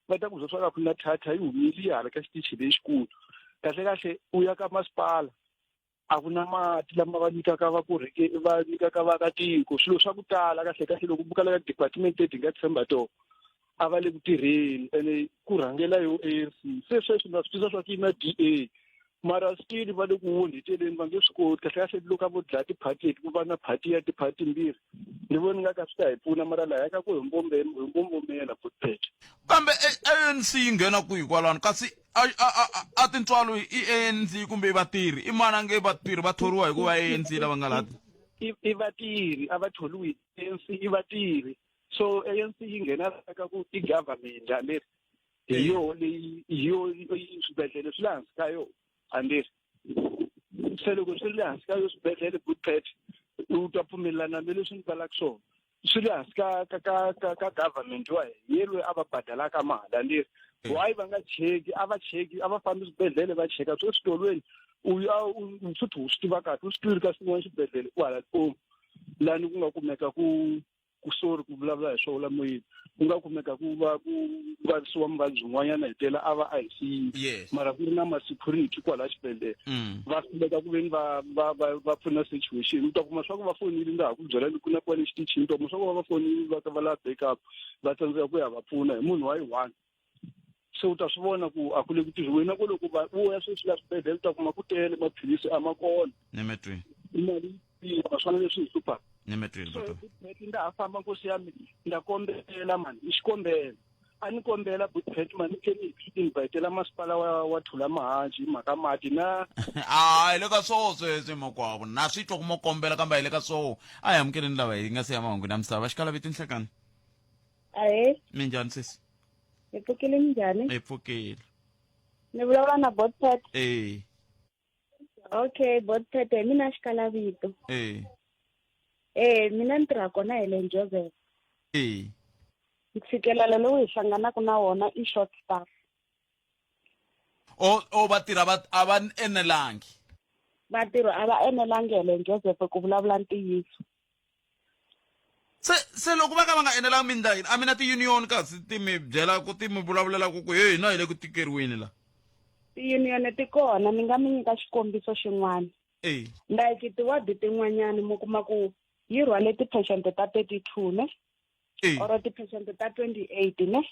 va ta ku byela swa ku na thatha yi humile yi hala ka xitichi lexikulu. Kahle kahle, u ya ka masipala, a ku na mati lama va nyikaka vakorheke, va nyikaka vaakatiko swilo swa ku tala. Kahle kahle, loko bukala ka department leti hi nga tshemba tona, a va le ku tirheni, ene ku rhangela yo ANC. Se sweswi na swi tisa swa ku yi na DA, mara still va le ku wonheteleni, va nge swi koti. Kahle kahle, loko a vo dlaya tiphati leti, ku va na phati ya tiphati timbirhi, ni vona nga ka swi ta hi pfuna, mara laha ka ku hi mbombomela, butpet. Kambe ANC yi nghena kwihi kwalano? Kasi a tintswalo i ANC kumbe i vatirhi? I mani a nge vatirhi va thoriwa hikuva ANC lava nga laha? I vatirhi, a va tholiwi ANC, i vatirhi. So ANC yi nghena ka ku i government, anderi hi yoho leyi, hi yo swibedhlele swi le hansi ka yona, anderi se loko swi ri le hansi ka yo swibedhlele, butpet, u ta pfumelelana na leswi ni vulaka swona, swi le hansi ka government wa hina, ye loyi a va badalaka mali, anderi why va nga cheki? A va cheki, a va fambi swibedhlele va cheka. Swo switolweni u ya u futhi u swi tiva kahle, u swi twile ka swin'wana xibedhlele kwala Limpopo lani ku nga kumeka ku sorry ku vulavula hi swona moyeni, ku nga kumeka ku va ku vavisiwa muvabyi un'wanyana hi tela a va ICU, mara ku ri na ma-security kwala xibedhlele, va hluleka ku veni va pfuna situation. U ta kuma swa ku va fonile, ndza ha ku byela ku na kwale xitichini, u ta kuma swa ku va fonile va va lava backup, va tsandzeka ku ya va pfuna hi munhu wa yi one. Se u ta swi vona ku a ku le ku tirhiweni na ku loko va u ya sweswi la swibedhlele, u ta kuma ku tele, maphilisi a ma kona. Nemetweni. Mali yi naswona leswi hi hluphaka. Ni mi twile So bata. Butpet nda ha famba nkosi ya mina nda kombela mani i xikombelo a ni kombela Butpet mani ni tlhe ni invitela masipala wa wa Thula Mahanji hi mhaka mati na a hi le ka swoho sweswi makwavo na swi twa ku mo kombela kambe a hi le ka swoho a hi amukeleni lava hi nga se ya mahungwini ya misava xikala vito nhlekani Ahee, minjhani sesi hi pfukile minjhani? hi pfukile Ni vulavula na Botpet. e Okay, Botpet hi mina xikala vito. e Eh, mina ni tirha kona hi le Joseph. e Ntshikelelo lowu hi hlanganaka na wona i short staff. o o vatirhi a va a va enelangi Vatirhi a va enelangi Helen Joseph ku vulavula ntiyiso. Se se loko va ka va nga enelangi mi ndla yini a mi na ti-union kasi ti mi byela ku ti mi vulavulela ku ku hey hina hi le ku tikeriweni la Ti-union ti kona ni nga mi nyika xikombiso xin'wana. e Like tiwadi tin'wanyani mi kuma ku yi rhwale ti-patient ta 32 ne e or ti-patient ta 28 ne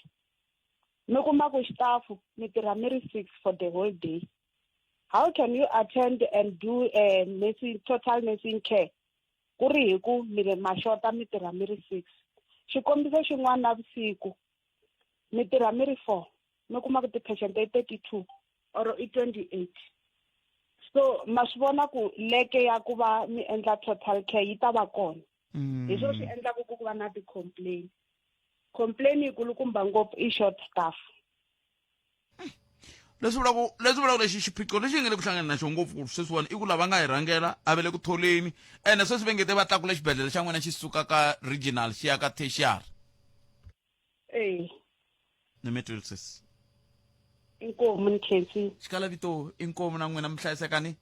mi kuma ku xitafu mi tirha mi ri 6 for the whole day. How can you attend and do a nursing, total nursing care ku ri hi ku mi le maxota mi tirha mi ri 6 xikombiso xin'wana navusiku mi tirha mi ri 4 mi kuma ku ti-patient i 32 or i 28 so ma swi vona ku leke ya ku va mi endla total care yi ta va kona hi swo swi endlaku ku ku va na ti-complain complain yi kulukumba ngopfu i short staff Leswi vulaka leswi vulaka lexi xiphiqo lexi hi nga le ku hlangana na xona ngopfu ku sweswiwani i ku lava nga hi rhangela a va le ku tholeni ene sweswi va nge te va tlakula xibedhlele xa n'wina xi suka ka regional xi ya ka tertiary. E ni mi twile sesi. Inkomu ni khensile. Xikala vito inkomu na n'wina mi hlayisekani.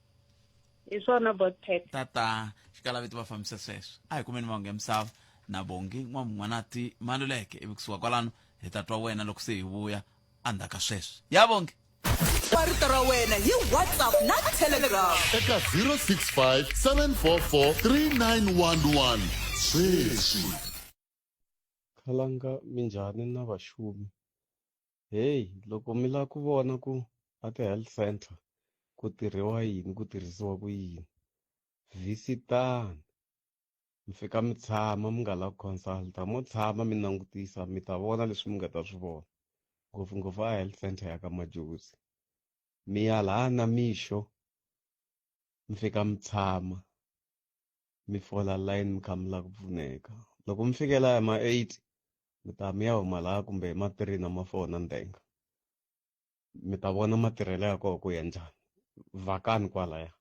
Hi swona Botpet. Tata xikala vito va fambisa sweswo a hi kumeni mahungu ya misava na Bongi n'wamun'wanati Maluleke ivi kusuka kwalano hi ta twa wena loko se hi vuya endzhaku ka sweswo ya Bongi. Ba rito ra wena hi WhatsApp na Telegram. Eka 065 744 3911 sweswi. Khalanga minjhani na vaxumi? Heyi loko mi lava ku vona ku a ti-health center ku tirhiwa yini ku tirhisiwa ku yini visitani mi fika mi tshama mi nga lavi ku consult-a mo tshama mi langutisa mi ta vona leswi mi nga ta swi vona ngopfungopfu a health center ya ka Majozi mi ya laha namixo mi fika mi tshama mi fola line mi kha mi lava ku pfuneka loko mi fike laha hi ma 8 mi ta mi ya huma laha kumbe hi ma 3 na ma 4 na ndenga mi ta vona matirhelo ya kona ku ya njhani vhakani kwalaya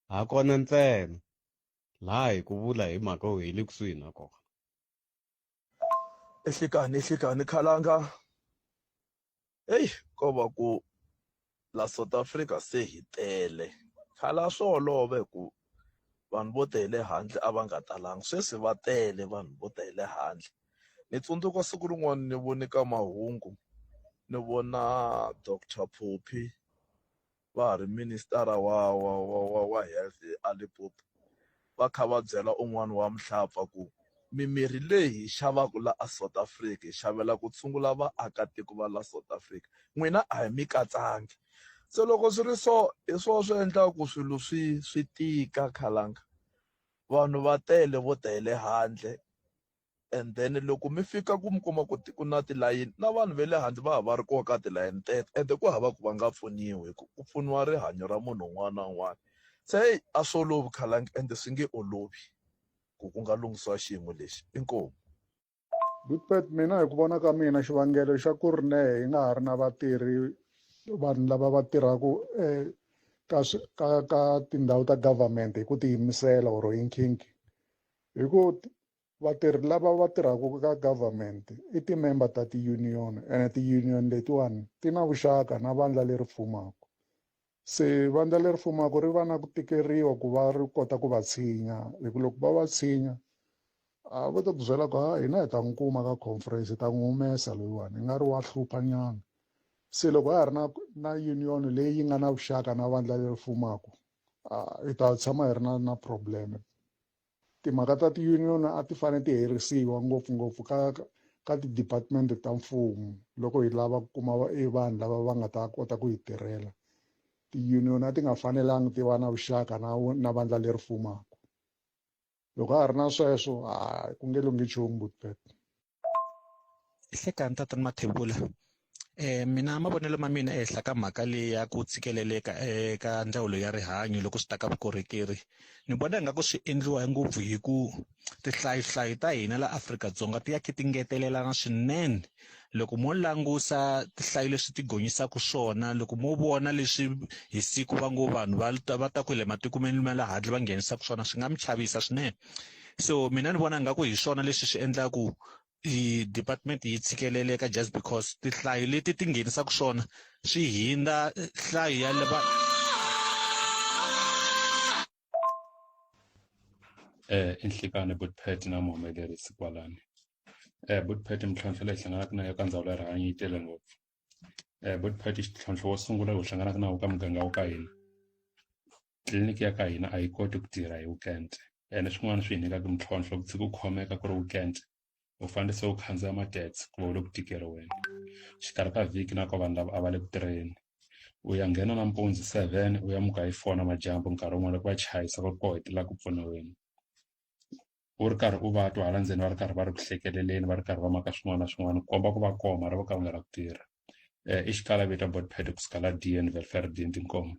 ha kona ntsena laha hi ku vula hi mhaka yo hi le kusuhi na kona. Ehlikani ehlikani khalanga heyi ko va ku la South Africa se hi tele khale a swi olova hi ku vanhu vo ta hi le handle a va nga talanga sweswi va tele vanhu vo ta hi le handle ni tsundzuka siku rin'wana ni vone ka mahungu ni vona doctor Phophi va ha ri minister wa wa wa wa wa health a Limpopo va kha va byela un'wana wa muhlapfa ku mimirhi leyi hi xavaka la a South Africa hi xavela ku tshungula vaakatiko va la South Africa n'wina a hi mi katsangi se loko swi ri so hi swona swi endlaka ku swilo swi swi tika khalanga vanhu va tele vo ta hi le handle and then loko mi fika ku mi kuma ku ku na tilayini na vanhu va le handle va ha va ri kona ka tilayini teto ende ku hava ku va nga pfuniwi hi ku ku pfuniwa rihanyo ra munhu un'wana na un'wana se heyi a swi olovi khalangi ende swi nge olovi ku ku nga lunghisiwa xiyimo lexi inkomu. Bigpet mina hi ku vona ka mina xivangelo xa ku ri ne hi nga ha ri na vatirhi vanhu lava va tirhaka ka ka ka tindhawu ta government hi ku tiyimisela or hi nkhinkhi hi ku vatirhi lava va tirhaka ka government i ti-member ta ti-union ene ti-union letiwani ti na vuxaka na vandla leri fumaka se vandla leri fumaka ri va na ku tikeriwa ku va ri kota ku va tshinya hi ku loko va va tshinya a va ta ku byela ku ha hina hi ta n'wi kuma ka conference hi ta n'wi humesa loyiwani i nga ri wa hlupha nyana se loko ha ha ri na na union leyi yi nga na vuxaka na vandla leri fumaka hi ta tshama hi ri na na problem timhaka ta ti-union a ti fanele ti herisiwa ngopfungopfu ka ka ti-department ta mfumo loko hi lava ku kuma e vanhu lava va nga ta kota ku hi tirhela ti-union a ti nga fanelangi ti va na vuxaka na na vandla leri fumaka. Loko a ha ri na sweswo hayi ku nge lunghi nchumu Butpet. Hlekani tatana Mathebula mina mavonelo ma mina ehenhla ka mhaka leyi ya ku tshikeleleka eka ndzawulo ya rihanyo loko swi ta ka vukorhokeri ni vona ingaku swi endliwa ngopfu hi ku tinhlayohlayo ta hina la Afrika-Dzonga ti ya kha ti ngetelelana swinene loko mo langusa tinhlayo leswi ti gonyisaka swona loko mo vona leswi hi siku va ngo vanhu va ta va ta ku le matikweni ma le handle va nghenisaka swona swi nga mi chavisa swinene so mina ni vona ingaku hi swona leswi swi endlaku i department yi tshikeleleka just because tinhlayo leti ti nghenisaka swona swi hindza nhlayo ya lava I nhlikani Butpet na muhumelerisi kwalani Butpet mintlhontlho leyi hlanganaka na yona ka ndzawulo ya rihanyo yi tele ngopfu Butpet ntlhontlho wo sungula lowu hlanganaka na wona ka muganga wa ka hina tliliniki ya ka hina a yi koti ku tirha hi weekend ene swin'wana swi hi nyikaka mintlhontlho ku tshika u khomeka ku ri weekend u fanele se u khandziya ma-taxi ku va u le ku tikeriweni xikarhi ka vhiki na ko vanhu lava a va le ku tirheni u ya nghena nampundzu 7 u ya muka hi 4 namadyambu nkarhi wun'wana loko va chayisa va ku hetelela ku pfuniweni u ri karhi u va twa hala ndzeni va ri karhi va ri ku hlekeleleni va ri karhi va maka swin'wana na swin'wana ku komba ku va koma ri va ka va nga la ku tirha i xikala vita Botpet kusuka la DN Welverdiend inkomu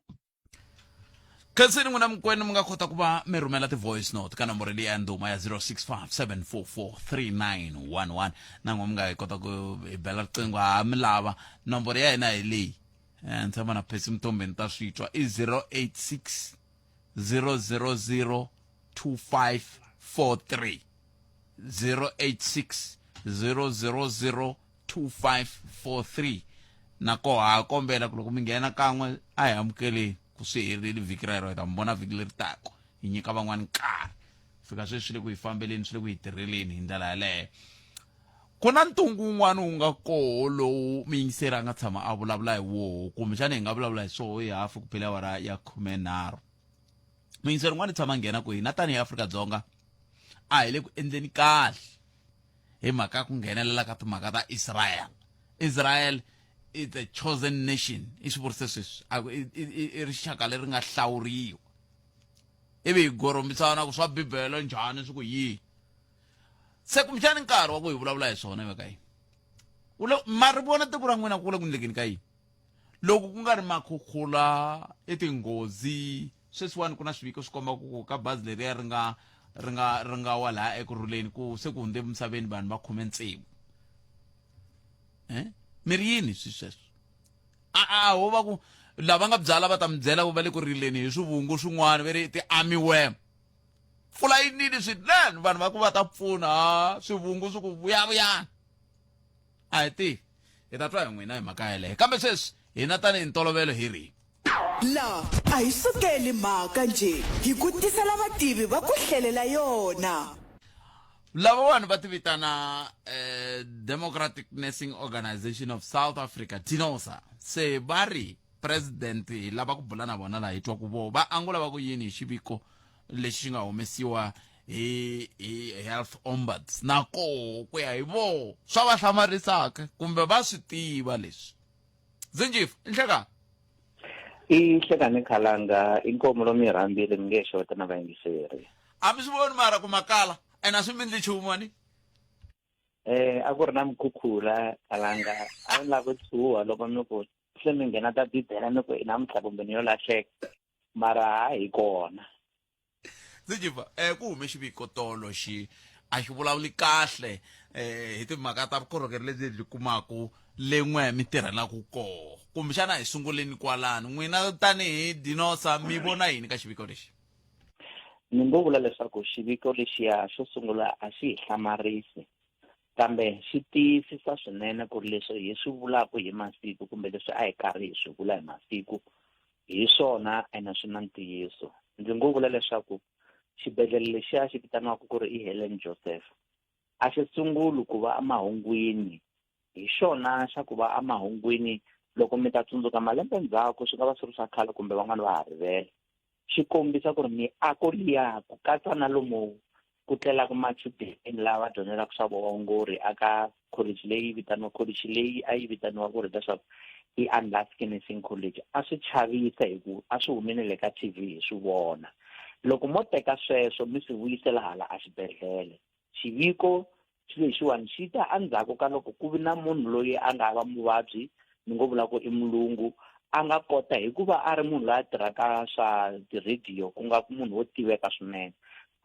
Khenseni n'wina mikwenu mi nga kota ku va mi rhumela ti-voice note ka nomboro leyi ya ndhuma ya 0657443911 na n'we mi nga hi kota ku hi bela riqingho ha mi lava nomboro ya hina hi leyi ni tshemba na Percy Mthombeni ta swi twa i 086 000 2543 086 000 2543 na koho ha kombela ku loko mi nghena kan'we a hi amukeleni ku swi herile vhiki rero hi ta mi vona vhiki leri taka hi nyika van'wani nkarhi fika sweswi swi le ku hi fambeleni swi le ku hi tirheleni hi ndlela yaleyo ku na ntungu wun'wana wu nga koho lowu muyingiseri a nga tshama a vulavula hi woho kumbexana hi nga vulavula hi swoho hi hafu ku phela awara ya 13 muyingiseri un'wana tshama a nghena ku hina tanihi Afrika-Dzonga a hi le ku endleni kahle hi mhaka ya ku nghenelela ka timhaka ta Israel Israel is a chosen nation i swi vurise sweswi a ku i rixaka leri nga hlawuriwa ivi hi goromisana ku swa bibele njhani swi ku yini se kumbexani nkarhi wa ku hi vulavula hi swona va ka yini ma ri vona tiko ra n'wina ku le ku ndlekeni ka yini loko ku nga ri makhukhula i tinghozi sweswiwani ku na swiviko swi komba ku ka bazi leriya ri nga ri nga ri nga wa laha ekurhuleni ku se ku hundze emisaveni vanhu va khume tsevu eh mi ri yini swi sweswo a a ho va ku lava nga byala va ta mi byela ku va le ku rileni hi swivungu swin'wana va ri ti-army worm pfula yi nini swinene vanhu va ku va ta pfuna ha swivungu swi ku vuyavuyana a hi tivi hi ta twa hi n'wina hi mhaka yeleyo kambe sweswi hina tanihi ntolovelo hi ri La a hi sukeli mhaka njhe hi ku tisela vativi va ku hlelela yona. Lavawani va ti vitana eh, Democratic Nursing Organization of South Africa DENOSA se va ri president hi lava ku bula na vona laha hi twa ku vo va angula va ku yini hi xiviko lexi xi nga humesiwa hi hi health ombuds na koho ku ya hi voho swa va hlamarisaka kumbe va swi tiva leswi zinjifa nhlekani I hlekani khalanga inkomu lomu yi rhambile mi nge xota na vayingiseri a mi swi voni mara ku makala ene a swi mi ndli nchumu ani A ku ri na mukhukhula khalanga a ni lava ku chuha loko mi ku se mi nghena ta bibele mi ku namuntlha kumbe ni yo lahleka mara ha hi kona Zinjiva ku hume xiviko tolo xi a xi vulavuli kahle hi timhaka ta vukorhokeri lebyi byi kumaku le n'we mi tirhelaka koho kumbexana hi sunguleni kwalano n'wina tanihi dinosa mi vona yini ka xiviko lexi ni ngo vula leswaku xiviko lexiya xo sungula a xi hi hlamarisi kambe xi tiyisisa swinene ku ri leswi hi swi vulaka hi masiku kumbe leswi a hi karhi hi swi vula hi masiku hi swona ene swi na ntiyiso ndzi ngo vula leswaku xibedhlele lexiya xi vitaniwaka ku ri i Helen Joseph a xi sunguli ku va emahungwini hi xona xa ku va emahungwini loko mi ta tsundzuka malembe ndzhaku swi nga va swi ri swa khale kumbe van'wani va ha rivele xi kombisa ku ri miako liya ku katsa na lomu ku tlelaka machudeni lava dyondzelaka swa vuongori aka college leyi vitaniwa college leyi a yi vitaniwa ku ri leswaku i Unlaski Nursing College a swi chavisa hi ku a swi humelele ka TV hi swi vona Loko mo teka sweswo mi swi vuyisela hala exibedhlele, xiviko xi lexiwani xi ta endzhaku ka loko ku vi na munhu loyi a nga va muvabyi, ni ngo vula ku i mulungu, a nga kota hikuva a ri munhu loyi a tirhaka swa tirhediyo ku nga munhu wo tiveka swinene,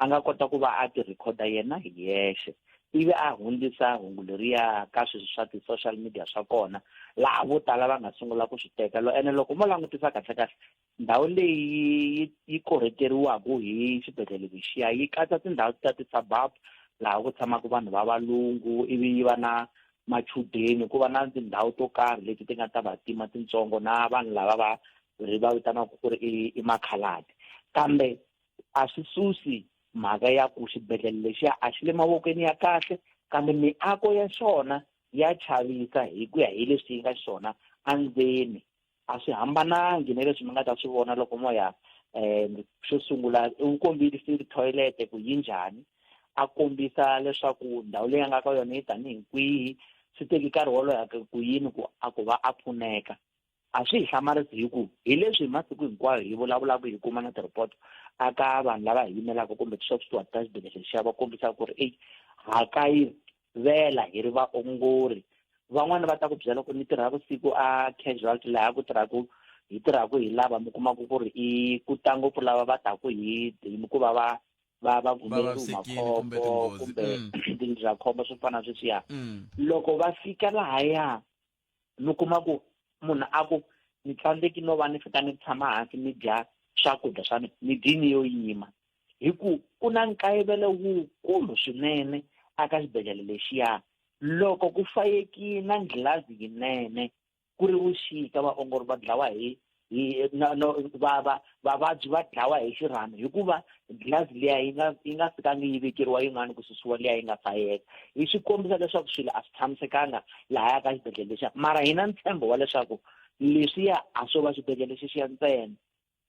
a nga kota ku va a ti rhikhoda yena hi yexe ivi a hundzisa hungu leriya ka sweswi swa ti-social media swa kona laha vo tala va nga sungula ku swi teka ene loko mo langutisa kahle-kahle ndhawu leyi yi korheteriwaka hi xibedhlele lexiya yi katsa tindhawu ta ti-suburb laha ku tshamaka vanhu va valungu ivi yi va na machudeni ku va na tindhawu to karhi leti ti nga ta vantima tintsongo na vanhu lava va ri va vitanaka ku ri i makhaladi kambe a swi susi mhaka ya ku xibedhlele lexiya a xi le mavokweni ya kahle kambe miako ya xona ya chavisa hi ku ya hi leswi yi nga xona endzeni a swi hambanangi na leswi mi nga ta swi vona loko mo ya um xo sungula u kombise toilet ku yi njhani a kombisa leswaku ndhawu leyi a nga ka yona yi tanihi kwihi swi teki nkarhi wo leha ku yini ku a ku va a pfuneka a swi hi hlamarisi hi ku hi leswi hi masiku hinkwayo hi vulavulaka hi kuma na ti-report aka vanhu lava hi yimelaka kumbe ti-shop steward ta xibedhlele lexiya va kombisaka ku ri eyi ha kayivela hi ri vaongori van'wani va ta ku byela ku ni tirha vusiku a casualty laha ku tirhaku hi tirhaku hi lava mi kumaka ku ri i ku ta ngopfu lava va taku hi ku va va va va gumeriwi makhombo kumbe tindzindzakhombo swo fana na sweswiya loko va fika lahaya mi kuma ku munhu a ku ni tsandzeki no va ni fika ni tshama hansi ni dya swakudya swa mina ni dyini yo yima hi ku ku na nkayivelo wukulu swinene aka xibedhlele lexiya loko ku fayekile na nghilazi yinene ku ri vuxika vaongori va dlawa hi hi no, no, va va vavabyi va dlawa hi xirhami hikuva nghilazi liya yi nga yi nga fikangi yi vekeriwa yin'wana ku susiwa liya yi nga fayeka yi swi kombisa leswaku swilo a swi tshamisekanga lahaya ka xibedhlele lexiya mara hi na ntshembo wa leswaku leswiya a swo va xibedhlele xexiya ntsena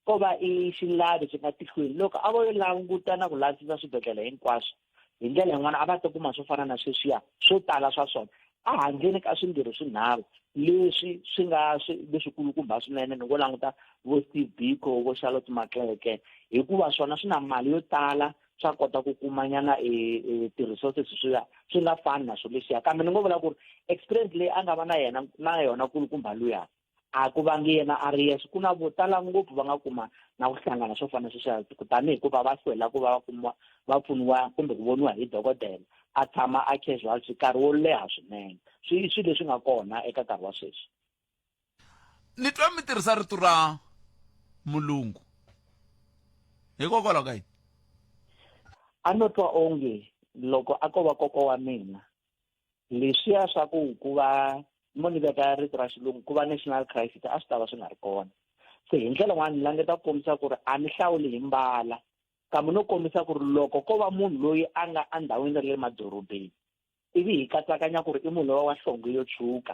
ko va i xilavi xi nga tihlweni loko a vo yo languta na ku lavisisa swibedhlele hinkwaswo hi ndlela yin'wana a va ta kuma swo fana na sweswiya swo tala swa swona ehandleni ka swimbirhi swinharhu leswi swi nga leswikulukumba swinene ni ngo languta vo Steve Biko vo Charlotte Maxeke hikuva swona swi na mali yo tala swa kota ku kumanyana e, e, ti-resources swi ya swi nga fani na swilo leswiya kambe ni ngo vula ku ri experience leyi a nga va na yena na yona kulukumba luya a ku vangi yena a ri yexe ku na vo tala ngopfu va nga kuma na ku hlangana swo fana sweswiya kutani hikuva va hlwela ku va va kumiwa va pfuniwa kumbe ku voniwa hi dokodela a tshama a casualty nkarhi wo leha swinene swi swilo leswi nga kona eka nkarhi wa sweswi ni twa mi tirhisa rito ra mulungu hikokwalaho ka yini a no twa onge loko a ko va kokwa wa mina leswiya swa ku ku va mo ni veka rito ra xilungu ku va national crisis a swi ta va swi nga ri kona se hi ndlela yin'wana ni langeta ku kombisa ku ri a ni hlawuli hi mbala kambe no kombisa ku ri loko ko va munhu loyi a nga endhawini ra le madorobeni ivi hi katsakanya ku ri i munhu lowa wa nhlonge yo tshuka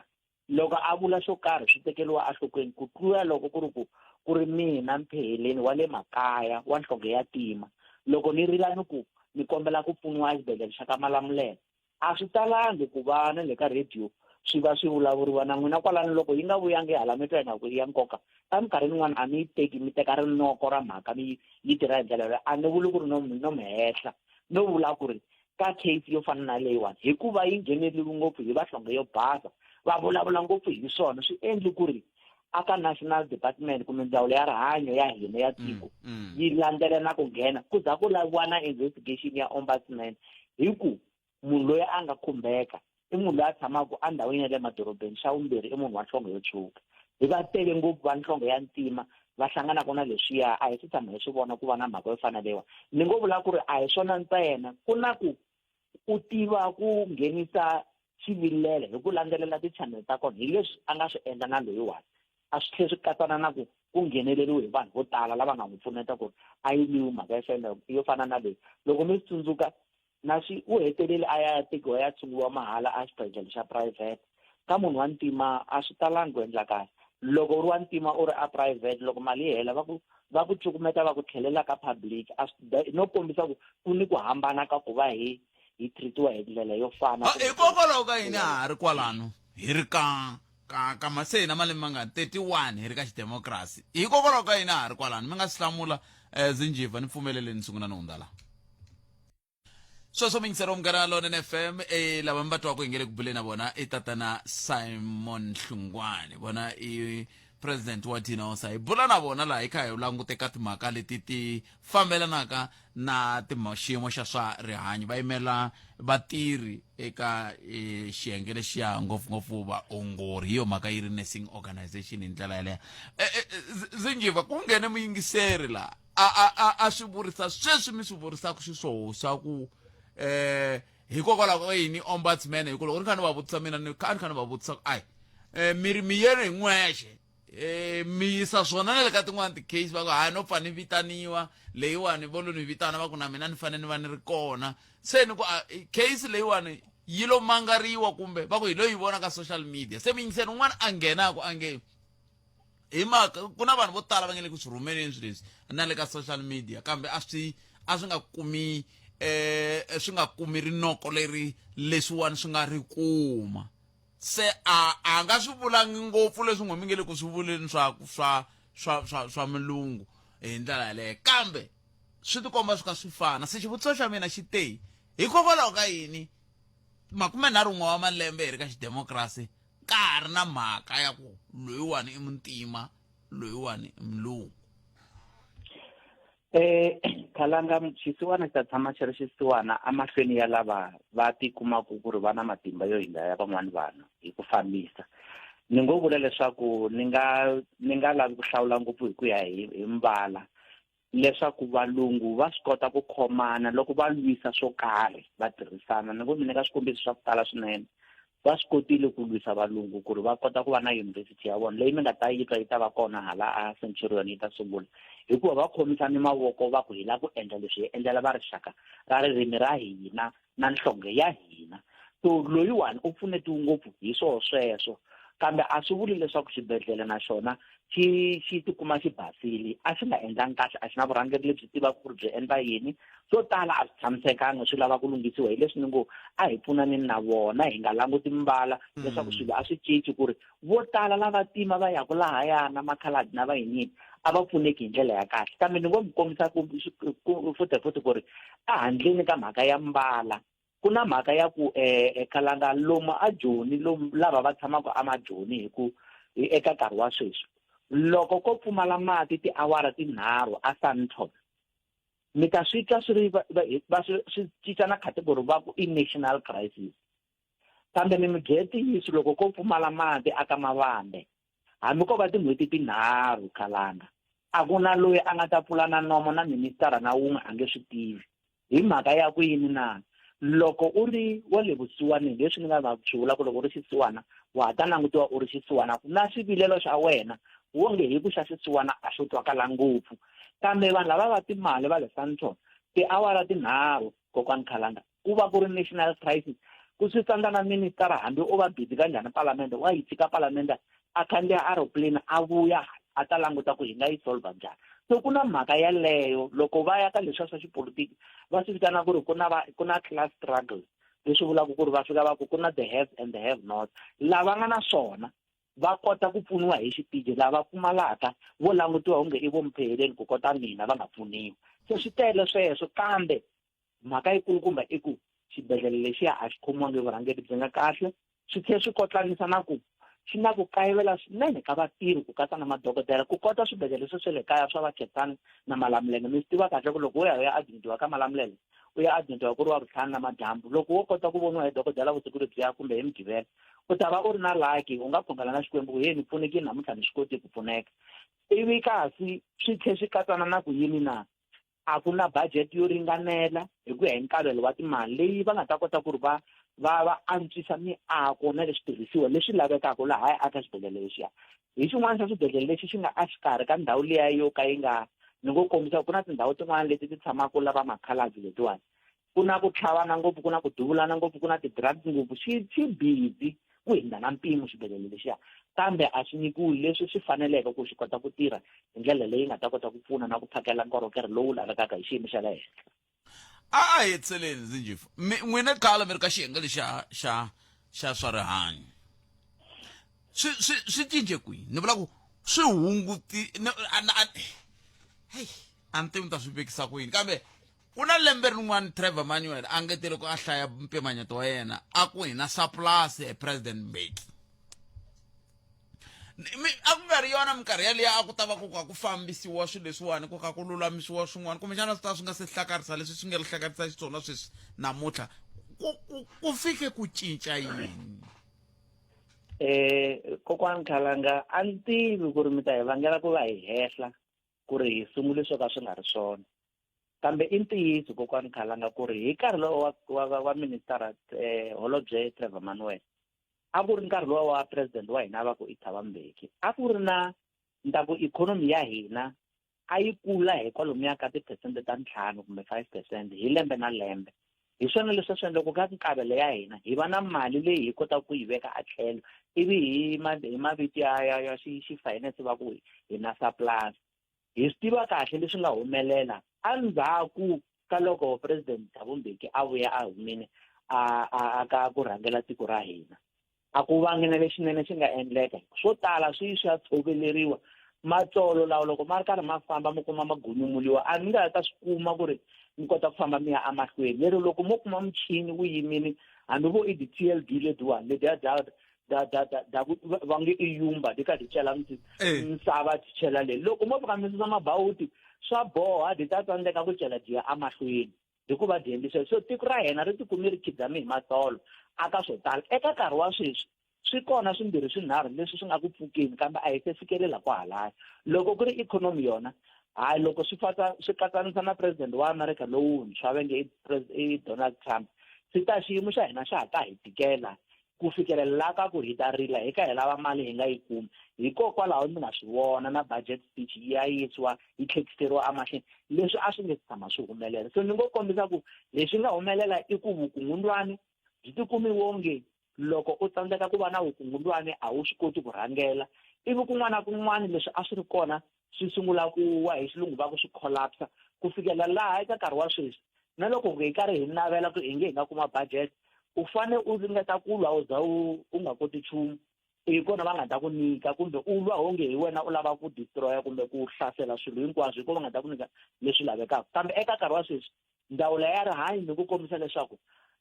loko a vula xo karhi swi tekeriwa enhlokweni ku tlula loko ku ri ku ku ri mina mpheheleni wa le makaya wa nhlonge ya tima loko ni rila ni ku ni kombela ku pfuniwa exibedhlele xa ka Malamulele a swi talangi ku va na le ka radio swi va swi vulavuriwa na n'wina kwalano loko yi nga vuyangi hala mi twa ingaku i ya nkoka eminkarhini yin'wana a mi yi teki mi teka rinoko ra mhaka mi yi tirha hi ndlela yoleyo a ni vuli ku ri no no mi hehla no vula ku ri ka case yo fana na leyiwani hikuva yi ngheneriwe ngopfu hi vahlonge yo basa va vulavula ngopfu hi swona swi endli ku ri aka national department kumbe ndzawulo ya rihanyo ya hina ya tiko mm, mm. yi landzela na ku nghena ku za ku laviwa na investigation ya ombudsman hi ku munhu loyi a nga khumbeka i munhu loyi a tshamaka endhawini ya le madorobeni xa vumbirhi i munhu wa nhlonge yo tshuka hi va tele ngopfu va nhlonge ya ntima va hlanganaka na leswiya a hi si tshama hi swi vona ku va na mhaka yo fana leyiwa ni ngo vula ku ri a hi swona ntsena ku na ku u tiva ku nghenisa xivilelo hi ku landzelela ti-channel ta kona hi leswi a nga swi endla na loyiwani a swi tlhe swi katsana na ku ku ngheneleriwe hi vanhu vo tala lava nga n'wi pfuneta ku ri a yimiwi mhaka yo fana yo fana na leyi loko mi swi tsundzuka na swi u hetelele a ya tekiwa ya tshunguriwa mahala a xibedhlele xa private ka munhu wa ntima a swi talangi ku endla kahle loko u ri wa ntima u ri a private loko mali yi hela va ku va ku cukumeta va ku tlhelela ka public a swi no kombisa ku ku ni ku hambana ka ku va hi hi treatiwa hi ndlela yo fana hikokwalaho ka yini a ha ri kwalano hi ri ka ka ka ma se hina malembe mangani 31 hi ri ka xidemokirasi hikokwalaho ka yini a ha ri kwalano mi nga swi hlamula um zinjiva ni pfumeleleni ni sungula ni hundza laha sweswo mingisero munghana lonene fm e lava mi va twaka hi nge le ku buleni na vona i tatana simon hlungwani vona i president wa dinosa hi bula na vona laha hi kha hi langute ka timhaka leti ti fambelanaka na xiyimo xa swa rihanyo va yimela vatirhi eka e, xiyenge lexiya ngopfungopfu vaongori hi yo mhaka yi ri nursing organization hi ndlela yaleyo e, e, zinjiva ku nghene muyingiseri laha a a a a swi vurisa sweswi mi swi vurisaka xiswoho swa ku eh hikokwalaho ka yini ombudsman hi ku loko ni kha ni va vutisa mina ni kha ni kha ni va vutisa ku ayi eh mi ri mi yeni hi n'wexe eh mi yisa swona na le ka tin'wana ti-case va ku hayi no pfa ni vitaniwa leyiwani vo lo ni vitana va ku na mina ni fanele ni va ni ri kona se ni ku case leyiwani yi lo mangariwa kumbe va ku hi lo yi vona ka social media se muyingiseri un'wana a nghenaku a nge hi mhaka ku na vanhu vo tala va nge le ku swi rhumeleni swilo leswi na le ka social media kambe a swi a swi nga kumi eh swi nga kumi rinoko leri leswiwani swi nga ri kuma se a a nga swi vulangi ngopfu leswi n'we mi nge le ku swi vuleni swa swa swa swa swa mulungu hi ndlela yaleyo kambe swi tikomba swi kha swi fana se xivutiso xa mina xi te hikokwalaho ka yini 31 wa malembe hi ri ka xidemokirasi ka ha ri na mhaka ya ku loyiwani i muntima loyiwani i mulungu Eh khalanga xisiwana xi ta tshama xi ri xisiwana emahlweni ya lava va tikumaka ku ri va na matimba yo hindza ya van'wani vanhu hi ku fambisa ni ngo vula leswaku ni nga ni nga lavi ku hlawula ngopfu hi ku ya hi hi mbala leswaku valungu va swi kota ku khomana loko va lwisa swo karhi va tirhisana ni ngo mi nyika swikombiso swa ku tala swinene va swi kotile ku lwisa valungu ku ri va kota ku va na yunivhesiti ya vona leyi mi nga ta yi twa yi ta va kona hala a Centurion yi ta sungula hikuva va khomisane mavoko va ku hi lava ku endla leswi hi endlela va rixaka ra ririmi ra hina na nhlonge ya hina so loyiwani u pfunetiwe ngopfu hi swoho sweswo kambe a swi vuli leswaku xibedhlele na xona xi xi tikuma xi basile a xi nga endlangi kahle a xi na vurhangeri lebyi tivaka ku ri byi endla yini swo tala a swi tshamisekanga swi lava ku lunghisiwa hi leswi ni ngo a hi pfunaneni na vona hi nga languti mbala leswaku swilo a swi cinci ku ri vo tala lava tima va yaku lahayana makhaladi na va yinini a va pfuneki hi ndlela ya kahle kambe ni ngo mi kombisa ku futhi futhi ku ri ehandleni ka mhaka ya mbala ku na mhaka ya ku eh khalanga lomu a Joni lomu lava va tshamaka amajoni hi ku eka nkarhi wa sweswi loko ko pfumala mati tiawara tinharhu a Sandton mi ta swi twa swi ri va swi cinca na category va ku i national crisis kambe mi mi byele ntiyiso loko ko pfumala mati aka mavambe hambi ko va tin'hweti tinharhu khalanga a ku na loyi a nga ta pfula na nomo na ministara na wun'we a nge swi tivi hi mhaka ya ku yini na loko u ri wa le vusiwaneni leswi ni nga va swi vula ku loko u ri xisiwana wa ha ta langutiwa u ri xisiwana na swivilelo xa wena wonge hi ku xa xisiwana a xo twakala ngopfu kambe vanhu lava va timali va le Sandton tiawara tinharhu kokwani Khalanga ku va ku ri national crisis ku swi tsandza na ministara hambi o va busy kanjhani palamende wa yi tshika palamende a khandziya aeroplane a vuya a ta languta ku hi nga yi solva njhani so ku na mhaka yaleyo loko va ya ka leswiya swa xipolitiki va swi vitana ku ri ku na va ku na class struggle leswi vulaka ku ri va fika va ku ku na the have and the have not lava nga na swona va kota ku pfuniwa hi xipidi lava pfumalaka vo langutiwa onge i vo mpheheleni ku kota mina va nga pfuniwi se swi tele sweswo kambe mhaka yikulukumba i ku xibedhlele lexiya a xi khomiwangi vurhangeri byi nga kahle swi tlhela swi kotlanisa na ku xi na ku kayivela swinene ka vatirhi ku katsa na madokodela ku kota swibedhlele leswi swa le kaya swa Vakhensani na Malamulele mi swi tiva kahle ku loko wo ya u ya admitiwa ka Malamulele u ya admitiwa ku ri wa vutlhanu na madyambu loko wo kota ku voniwa hi dokodela vusiku lebyiya kumbe hi mugqivela u ta va u ri na lucky u nga khongela na Xikwembu ku he ni pfunekile namuntlha ni swi koti ku pfuneka ivi kasi swi tlhe swi katsana na ku yini na a ku na budget yo ringanela hi ku ya hi nkavelo wa timali leyi va nga ta kota ku ri va va va antswisa miako na leswi tirhisiwa leswi lavekaka laha aka xibedhlele lexiya hi xin'wana xa swibedhlele lexi xi nga exikarhi ka ndhawu liya yo ka yi nga ni ngo kombisa ku na tindhawu tin'wana leti ti tshamaka lava makhalabye letiwani ku na ku tlhavana ngopfu ku na ku duvulana ngopfu ku na ti-drugs ngopfu xi xi busy ku hundza na mpimo xibedhlele lexiya kambe a xi nyikiwi leswi swi faneleke ku xi kota ku tirha hi ndlela leyi nga ta kota ku pfuna na ku phakela nkorhokero lowu lavekaka hi xiyimo xa le henhla a a hetiseleni zinjifu n'wina khale mi ri ka xiyenge lexa xa xa swa rihanyo Swi swi swi cince kwihi? Ni vula ku swi hunguti hey a ni tivi ni ta swi vekisa ku yini kambe ku na lembe rin'wana Trevor Manuel a ngetele ku a hlaya mpimanyeto wa yena a ku hi na surplus e President Mbeki a ku nga ri yona minkarhi yaliya a ku ta va ku ka ku fambisiwa swilo leswiwani ku ka ku lulamisiwa swin'wana kumbexana swi ta swi nga se hlakarisa leswi swi nga ri hlakarisa xiswona sweswi namuntlha ku ku ku fike ku cinca yini eh kokwani Khalanga a ni tivi ku ri mi ta hi vangela ku va hi hehla ku ri hi sungule swo ka swi nga ri swona kambe i ntiyiso kokwani Khalanga ku ri hi nkarhi lowu wa wa wa minister eh holobye Trevor Manuel a ku ri nkarhi luwa wa president wa hina va ku i Thabo Mbeki a ku ri na ni ta ku ikhonomi ya hina a yi kula hi kwalomuya ka tiphesente ta ntlhanu kumbe 5% hi lembe na lembe hi swona leswi swi endla ku ka nkavelo ya hina hi va na mali leyi hi kotaka ku yi veka a tlhelo ivi hi ma hi mavito ya ya ya xi xi finance va ku hi na surplus hi swi tiva kahle leswi nga humelela endzhaku ka loko president Thabo Mbeki a vuya a humile a a a ka ku rhangela tiko ra hina a ku vangi na lexinene xi nga endleka swo tala swi swi ya tshoveleriwa matsolo lawa loko ma ri karhi ma famba mi kuma ma gunyumuliwa a mi nga ta swi kuma ku ri mi kota ku famba mi ya emahlweni lero loko mo kuma muchini wu yimile hambi vo i ti-T_L_D letiwani letiya da da da da da ku va nge i yumba ti karhi ti cela misava ti chela leyi loko mo fika mi susa mabawuti swa boha ti ta tsandzeka ku cela dyi ya emahlweni hikuva dyi endlisa so tiko ra hina ri tikumi ri khidzame hi matsolo aka swo tala eka nkarhi wa sweswi swi kona swimbirhi swinharhu leswi swi nga ku pfukeni kambe a hi se fikelela kwahalaya loko ku ri ikhonomi yona hayi loko swi fatsa swi katsanisa na president wa America lowuntshwa va nge i Donald Trump swi ta xiyimo xa hina xa ha ta hi tikela ku fikelela la ka ku hi ta rila hi ka hi lava mali hi nga yi kumi hikokwalaho mi nga swi vona na budget speech yi ya yisiwa yi tlhekiseriwa emahlweni leswi a swi nge tshama swi humelela so ni ngo kombisa ku leswi nga humelela i ku vukungundwani byi tikumi wonge loko u tsandzeka ku va na vukungundwani a wu swi koti ku rhangela ivi kun'wana na kun'wana leswi a swi ri kona swi sungula ku wa hi xilungu va ku swi collapse ku fikela laha eka nkarhi wa sweswi na loko hi karhi hi navela ku hi nge hi nga kuma budget u fane u ringeta ku lwa u za u u nga koti nchumu hi kona va nga ta ku nyika kumbe u lwa onge hi wena u lava ku destroya kumbe ku hlasela swilo hinkwaswo hi kona va nga ta ku nyika leswi lavekaka kambe eka nkarhi wa sweswi ndzawulo ya rihanyo ni ku kombisa leswaku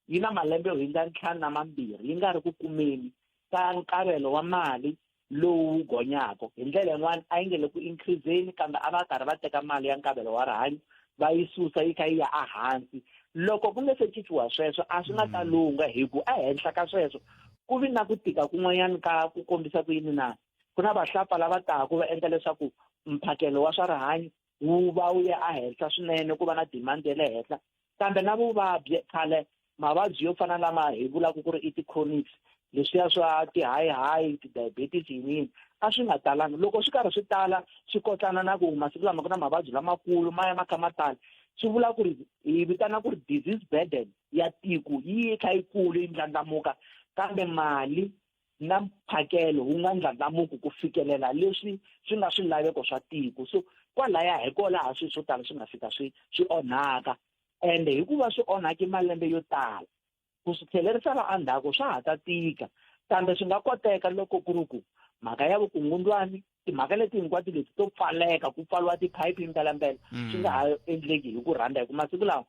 yi na malembe yo hindza ntlhanu na mambirhi yi nga ri ku kumeni ka nkavelo wa mali lowu gonyaka hi ndlela yin'wana a yi nge le ku increaseni kambe a va karhi va teka mali ya nkavelo wa rihanyo va yi susa yi kha yi ya ehansi loko ku nge se cinciwa sweswo a swi nga ta mm. lungha hi ku ehenhla ka sweswo ku vi na ku tika kun'wanyana ka ku kombisa ku yini na ku na vahlapfa lava taka va endla leswaku mphakelo wa swa rihanyo wu va wu ya ehenhla swinene ku va na demand ya le henhla kambe na vuvabyi khale mavabyi yo fana lama hi vulaka ku ri i ti-chronics leswiya swa ti-high high ti-diabetes yini yini a swi nga talanga loko swi karhi swi tala swi kotlana na ku masiku lama ku na mavabyi lamakulu ma ya ma kha ma tala swi vula ku ri hi vitana ku ri disease burden ya tiko yi kha yi kulu yi ndlandlamuka kambe mali na mphakelo wu nga ndlandlamuki ku fikelela leswi swi nga swilaveko swa tiko so kwalaya hi ko laha swilo swo tala swi nga fika swi swi onhaka ende hikuva swi onhake malembe yo tala ku swi tlhelerisela endzhaku swa ha ta tika kambe swi nga koteka loko ku ri ku mhaka ya vukungundwani timhaka leti hinkwato leti to pfaleka ku pfariwa tiphayiphi mpelampela swi nga ha endleki hi ku rhandza hi ku masiku lawa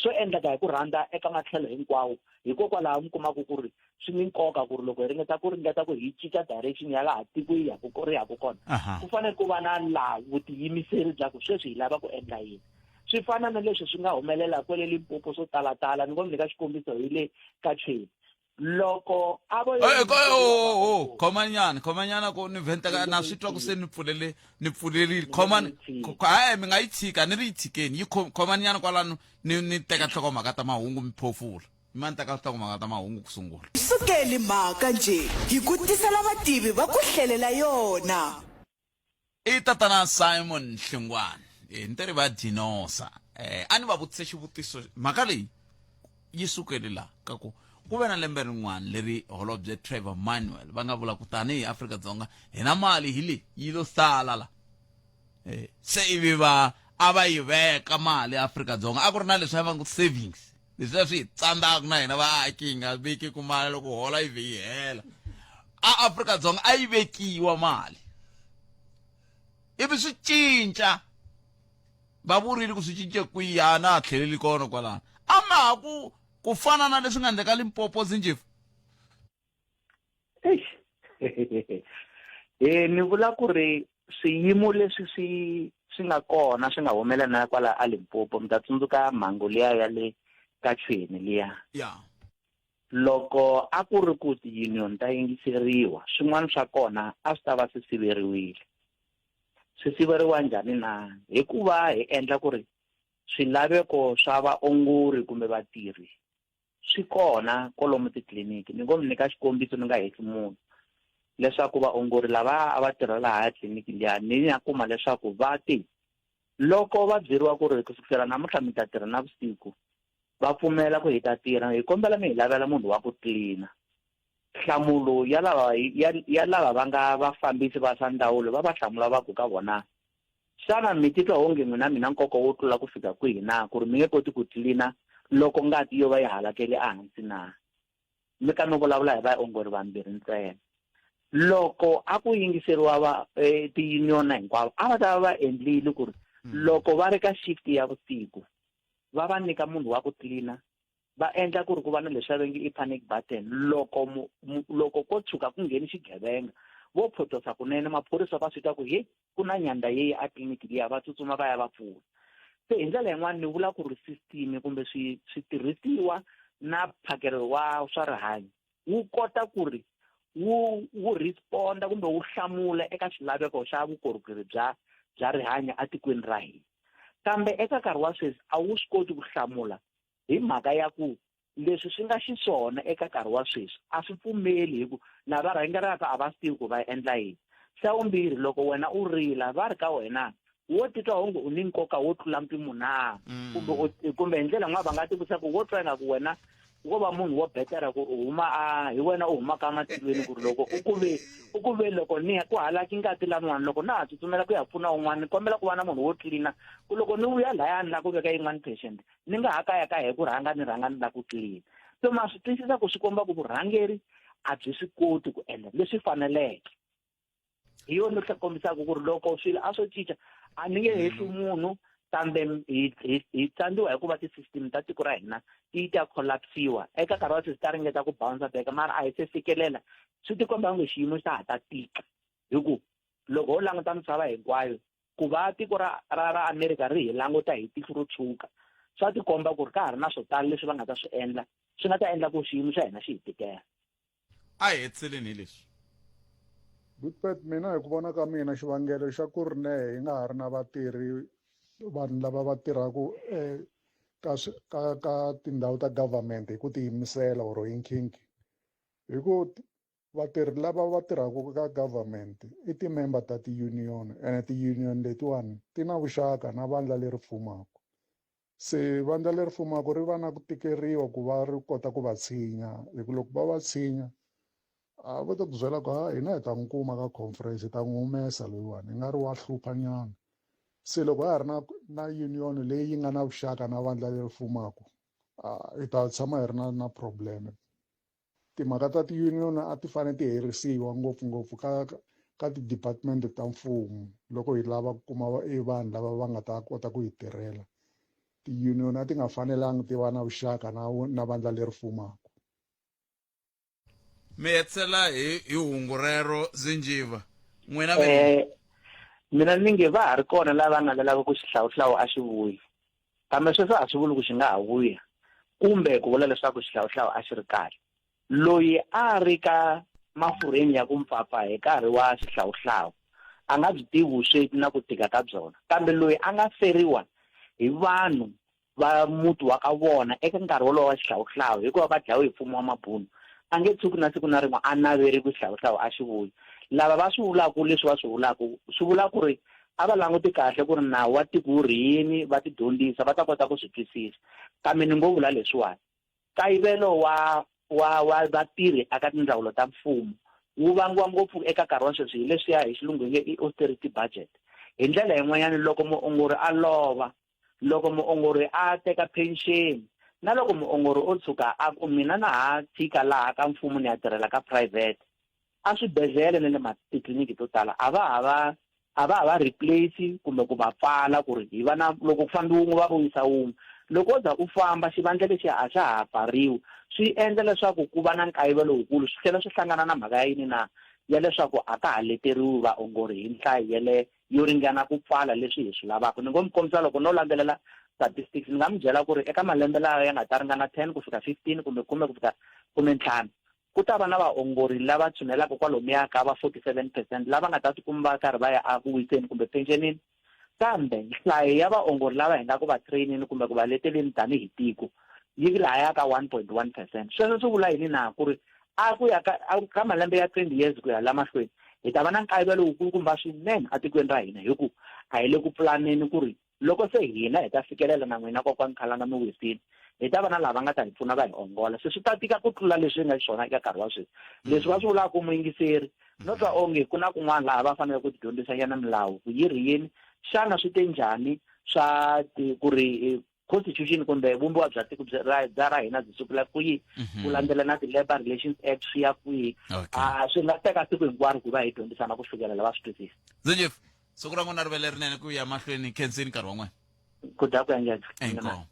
swo endleka hi ku rhandza eka matlhelo hinkwawo hikokwalaho mi kumaka ku ri swi ni nkoka ku ri loko hi ringeta ku ringeta ku hi cinca direction ya laha tiko yi yaku ri yaku kona ku fanele ku va na laha vutiyimiseri bya ku sweswi hi lava ku endla yini swi fana na leswi swi nga humelela kwele Limpopo swo talatala ni ngo mi nyika xikombiso hi le ka Tshweni loko a vo oh, khomanyana khomanyana ku ni vhenteka na swi twa ku se ni pfulele ni pfulerile khomani hayi mi nga yi tshika ni ri yi tshikeni yi khomanyana kwalano ni ni teka nhlokomhaka ta mahungu mi phofula mi ma ni teka nhlokomhaka ta mahungu ku sungula Sukeli mhaka nje hi ku tisela vativi va ku hlelela yona. I tatana Simon Hlungwani eh, ni ri va Dinosa eh, a ni va vutise xivutiso mhaka leyi yi sukele la ka ku ku ve na lembe rin'wana leri holobye Trevor Manuel va nga vula ku tanihi Afrika-Dzonga hi na mali hi leyi yi lo sala la eh, se ivi va a va yi veka mali Afrika-Dzonga a ku ri na leswi a va ngo savings leswi a swi hi tsandzaka na hina vaaki hi nga veki ku mali loko hola yi vhe yi hela. a Afrika-Dzonga a yi vekiwa mali ivi swi cinca va vurile ku swi cince kwihi a na ha tlheleli kona kwalano a ma ha ku ku fana na leswi nga endleka Limpopo Zinjiva Eish. Eh ni vula ku ri swiyimo leswi swi swi nga kona swi nga humelela na kwala a Limpopo mi ta tsundzuka mhangu liya ya le ka Chweni liya ya loko a ku ri ku ti-union ta yingiseriwa swin'wana swa kona a swi ta va swi siveriwile swi siveriwa njhani na hikuva hi endla ku ri swilaveko swa vaongori kumbe vatirhi swi kona kolomu titliliniki ni ngo mi nyika xikombiso ni nga hehli munhu leswaku vaongori lava a va tirha lahaya tliliniki liya ni ya kuma leswaku va ti loko va byeriwa ku ri ku sukisela namuntlha mi ta tirha navusiku va pfumela ku hi ta tirha hi kombela mi hi lavela munhu wa ku tlilina nhlamulo ya lava ya, ya lava va nga vafambisi va swa ndzawulo va va hlamula va ku ka vona xana mi titwa onge n'wina mi na nkoka wo tlula ku fika kwihi na ku ri mi nge koti ku tlilina loko ngati yo va yi halakele ehansi na mi ka mi vulavula hi vaongori vambirhi ntsena loko a ku yingiseriwa va eh, ti-union hinkwavo a va ta va va endlile ku ri loko va ri ka shift ya vusiku va va nyika munhu wa ku tlilina va endla ku ri ku va na leswi va nge i panic button loko loko ko tshuka ku ngheni xigevenga vo photosa kunene maphorisa va swi twa ku he ku na nyanda yeyi a tliliniki liya va tsutsuma va ya va pfuna se hi ndlela yin'wana ni vula ku ri system kumbe switirhisiwa na mphakelo wa swa rihanyo wu kota ku ri wu wu responda kumbe wu hlamula eka xilaveko xa vukorhokeri bya bya rihanyo etikweni ra hina kambe eka nkarhi wa sweswi a wu swi koti ku hlamula hi mhaka ya ku leswi swi nga xiswona eka nkarhi wa sweswi a swi pfumeli hi ku lava rhangelaka a va swi tivi ku va endla yini xa vumbirhi loko wena u rila va ri ka wena wo titwa onge u ni nkoka wo tlula mpimo na kumbe kumbe hi ndlela yin'wana va nga tivutisa ku wo twa ingaku wena wo va munhu wo betera ku u huma a hi wena u humaka ematilweni ku ri loko u ku ve u ku ve loko ni ku halaki ngati lan'wana loko na ha tsutsumela ku ya pfuna un'wana ni kombela ku va na munhu wo tlilina ku loko ni vuya layani la ku veka yin'wana patient ni nga ha kaya kaya hi ku rhanga ni rhanga ni la ku tlilina so ma swi twisisa ku swi komba ku vurhangeri a byi swi koti ku endla leswi faneleke hi yona tlhe kombisaka ku ri loko swilo a swo cinca a ni nge hehli munhu kambe hi hi hi tsandziwa hikuva ti-system ta tiko ra hina ti ta collapsiwa eka nkarhi wa sweswi ta ringeta ku bounce back mara a hi se fikelela swi tikomba onge xiyimo xa ha ta tika hi ku loko ho languta misava hinkwayo ku va tiko ra ra ra America ri hi languta hi tihlo ro tshuka swa tikomba ku ri ka ha ri na swo tala leswi va nga ta swi endla swi nga ta endla ku xiyimo xa hina xi hi tikela a hi hetiseleni hi leswi Goodbet mina hi ku vona ka mina xivangelo xa ku ri ne hi nga ha ri na vatirhi vanhu lava va tirhaka eh, ka ka ka tindhawu ta government hi ku tiyimisela or hi nkhinkhi hi ku vatirhi lava va tirhaka ka government i ti-member ta ti-union ene ti-union letiwani ti na vuxaka na vandla leri fumaka Se vandla leri fumaka ri va na ku tikeriwa ku va ri kota ku va tshinya hi ku loko va va tshinya a va ta ku byela ku ha hina hi ta n'wi kuma ka conference hi ta n'wi humesa loyiwani i nga ri wa hlupha nyana se loko ha ha ri na na union leyi yi nga na vuxaka na vandla leri fumaka hi ta tshama hi ri na na problem Timhaka ta ti-union a ti fanele ti herisiwa ngopfungopfu ka ka ti-department ta mfumo loko hi lava ku kuma e vanhu lava va nga ta kota ku hi tirhela. Ti-union a ti nga fanelangi ti va na vuxaka na na vandla leri fumaka. Mi hetisela hi hi hungu rero Zinjiva. N'wina mi Eh, mina ni nge va ha ri kona lava nga lava ku xihlawuhlawu a xi vuyi kambe sweswo a swi vuli ku xi nga ha vuya kumbe ku vula leswaku xihlawuhlawu a xi ri kahle loyi a ri ka mafurheni ya ku mpfapfa hi nkarhi wa xihlawuhlawu a nga byi tivi vusweti na ku tika ka byona kambe loyi a nga feriwa hi vanhu va muti wa ka vona eka nkarhi wolowo wa xihlawuhlawu hikuva va dlawe hi mfumo wa mabunu a nge tshuki na siku na rin'we a naveri ku xihlawuhlawu a xi vuyi lava va swi vulaka leswi va swi vulaka swi vula ku ri a va languti kahle ku ri nawu wa tiko wu ri yini va ti dyondzisa va ta kota ku swi twisisa kambe ni ngo vula leswiwani kayivelo wa wa wa vatirhi eka tindzawulo ta mfumo wu vangiwa ngopfu eka nkarhi wa sweswi hi leswiya hi xilungu hi nge i austerity budget hi ndlela yin'wanyana loko muongori a lova loko muongori a teka pension na loko muongori o tshuka a ku mina na ha tshika laha ka mfumo ni ya tirhela ka private A swibedhlele na le titliliniki to tala a va ha va a va ha va replace kumbe ku va pfala ku ri hi va na loko ku fambi wun'we va vuyisa wun'we. Loko wo za u famba xivandla lexiya a xa ha pfariwi swi endla leswaku ku va na nkayivelo wukulu swi tlhela swi hlangana na mhaka ya yini na ya leswaku a ka ha leteriwi vaongori hi nhlayo yale yo ringana ku pfala leswi hi swi lavaka. Ni ngo mi kombisa loko no landzelela statistics ni nga mi byela ku ri eka malembe lawa ya nga ta ringana 10 ku fika 15 kumbe khume ku fika khumentlhanu ku ta va na vaongori lava tshunelaka kwalomuya ka va 47 percent lava nga ta tikuma va karhi va ya eku wiseni kumbe pensionini kambe nhlayo ya vaongori lava hi nga ku va trainini kumbe ku va leteleni tanihi tiko yi lahaya ka 1.1 percent. Sweswo swi vula yini na ku ri a ku ya ka ka malembe ya 20 years ku ya la mahlweni hi ta va na nkayivelo wukulukumba swinene etikweni ra hina hi ku a hi le ku pulaneni ku ri loko se hina hi ta fikelela na n'wina kokwani Khalanga mi wisile hi ta va na lava nga ta hi pfuna va hi ongola se swi ta tika ku tlula leswi nga xiswona eka nkarhi wa sweswi leswi va swi vulaka muyingiseri no twa onge ku na kun'wana laha va fanele ku tidyondzisa nyana milawu ku yi ri yini xana swi te njhani swa ku ri constitution kumbe vumbiwa bya tiko bya bya ra hina byi sukela kwihi ku landzela na ti-labor relations act swi ya kwihi a swi nga teka siku hinkwaro ku va hi dyondzisana ku fikela lava swi twisisa Zenjef siku ra n'wina ri ve lerinene ku ya mahlweni khensini nkarhi wa n'wina ku dya ku engedza inkomo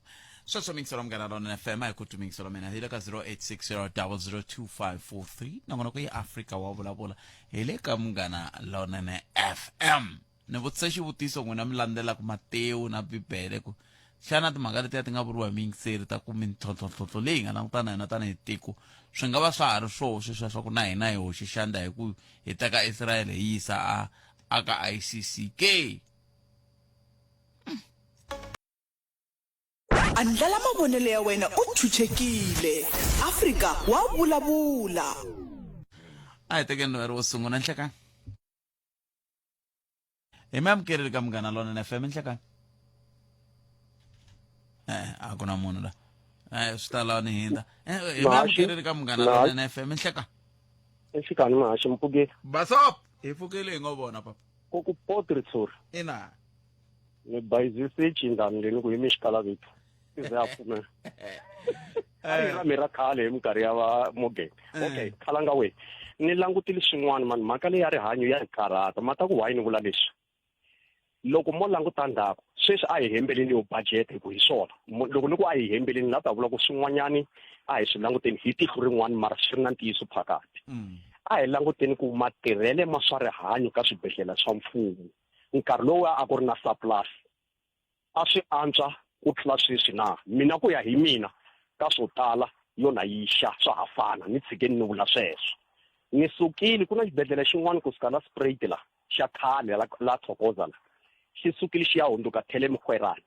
sweswo mingiselo munghana lona fm a hi ku tumingiselo mina hi le ka 0860002543 nongonoko yi afrika wa vulavula hi le ka munghana lonene fm ni vutise xivutiso n'wina mi landzelaka matewu na bibele ku xana timhaka letiya ti nga vuriwa hi miyingiseri ta ku mintlhontlhontlhontlho leyi hi nga langutana na yona tanihi tiko swi nga va swa ha ri swoho sweswiya swa ku na hina hi hoxe xandla hi ku hi teka israyele hi yisa a a ka icc ke Andlala mavonelo ya wena u chuchekile. Afrika wa vulavula. A hi tekeni loyi a ri wo sungula nhlekani. Hi mi amukerile ka Munghana Lonene FM nhlekani. Eh, a ku na munhu la. Eh, swi ta lava ni hindza. Eh, hi mi amukerile ka Munghana Lonene FM nhlekani. Nhlekani Mahaxi mpfukile. Basop, hi pfukile hi ngo vona papa. Ku ku pot ritshuri. Ina. Ni bayizise cindani leyi ni ku yimi xikalavitu. Ize a pfumela. A yi ra mi ra khale hi minkarhi ya va Morgan. Okay, khalanga we. Ni langutile swin'wana mani mhaka leyi ya rihanyo ya hi karhata. Mata ku why ni vula leswi. Loko mo languta ndzhaku sweswi a hi hembeleni yo budget hi ku hi swona. Loko ni ku a hi hembeleni la ta vula ku swin'wanyani a hi swi languteni hi tihlo rin'wana mara swi ri na ntiyiso phakathi. A hi languteni ku matirhele ma swa rihanyo ka swibedhlele swa mfumo nkarhi lowuya a ku ri na surplus a swi antswa ku tlula sweswi na? Mina ku ya hi mina ka swo tala yo na yi xa swa ha fana ni tshikeni ni vula sweswo. Ni sukile ku na xibedhlele xin'wana kusuka la Spruit la xa khale la la Thokoza la xi sukile xi ya hundzuka Thele-Mkhwerani.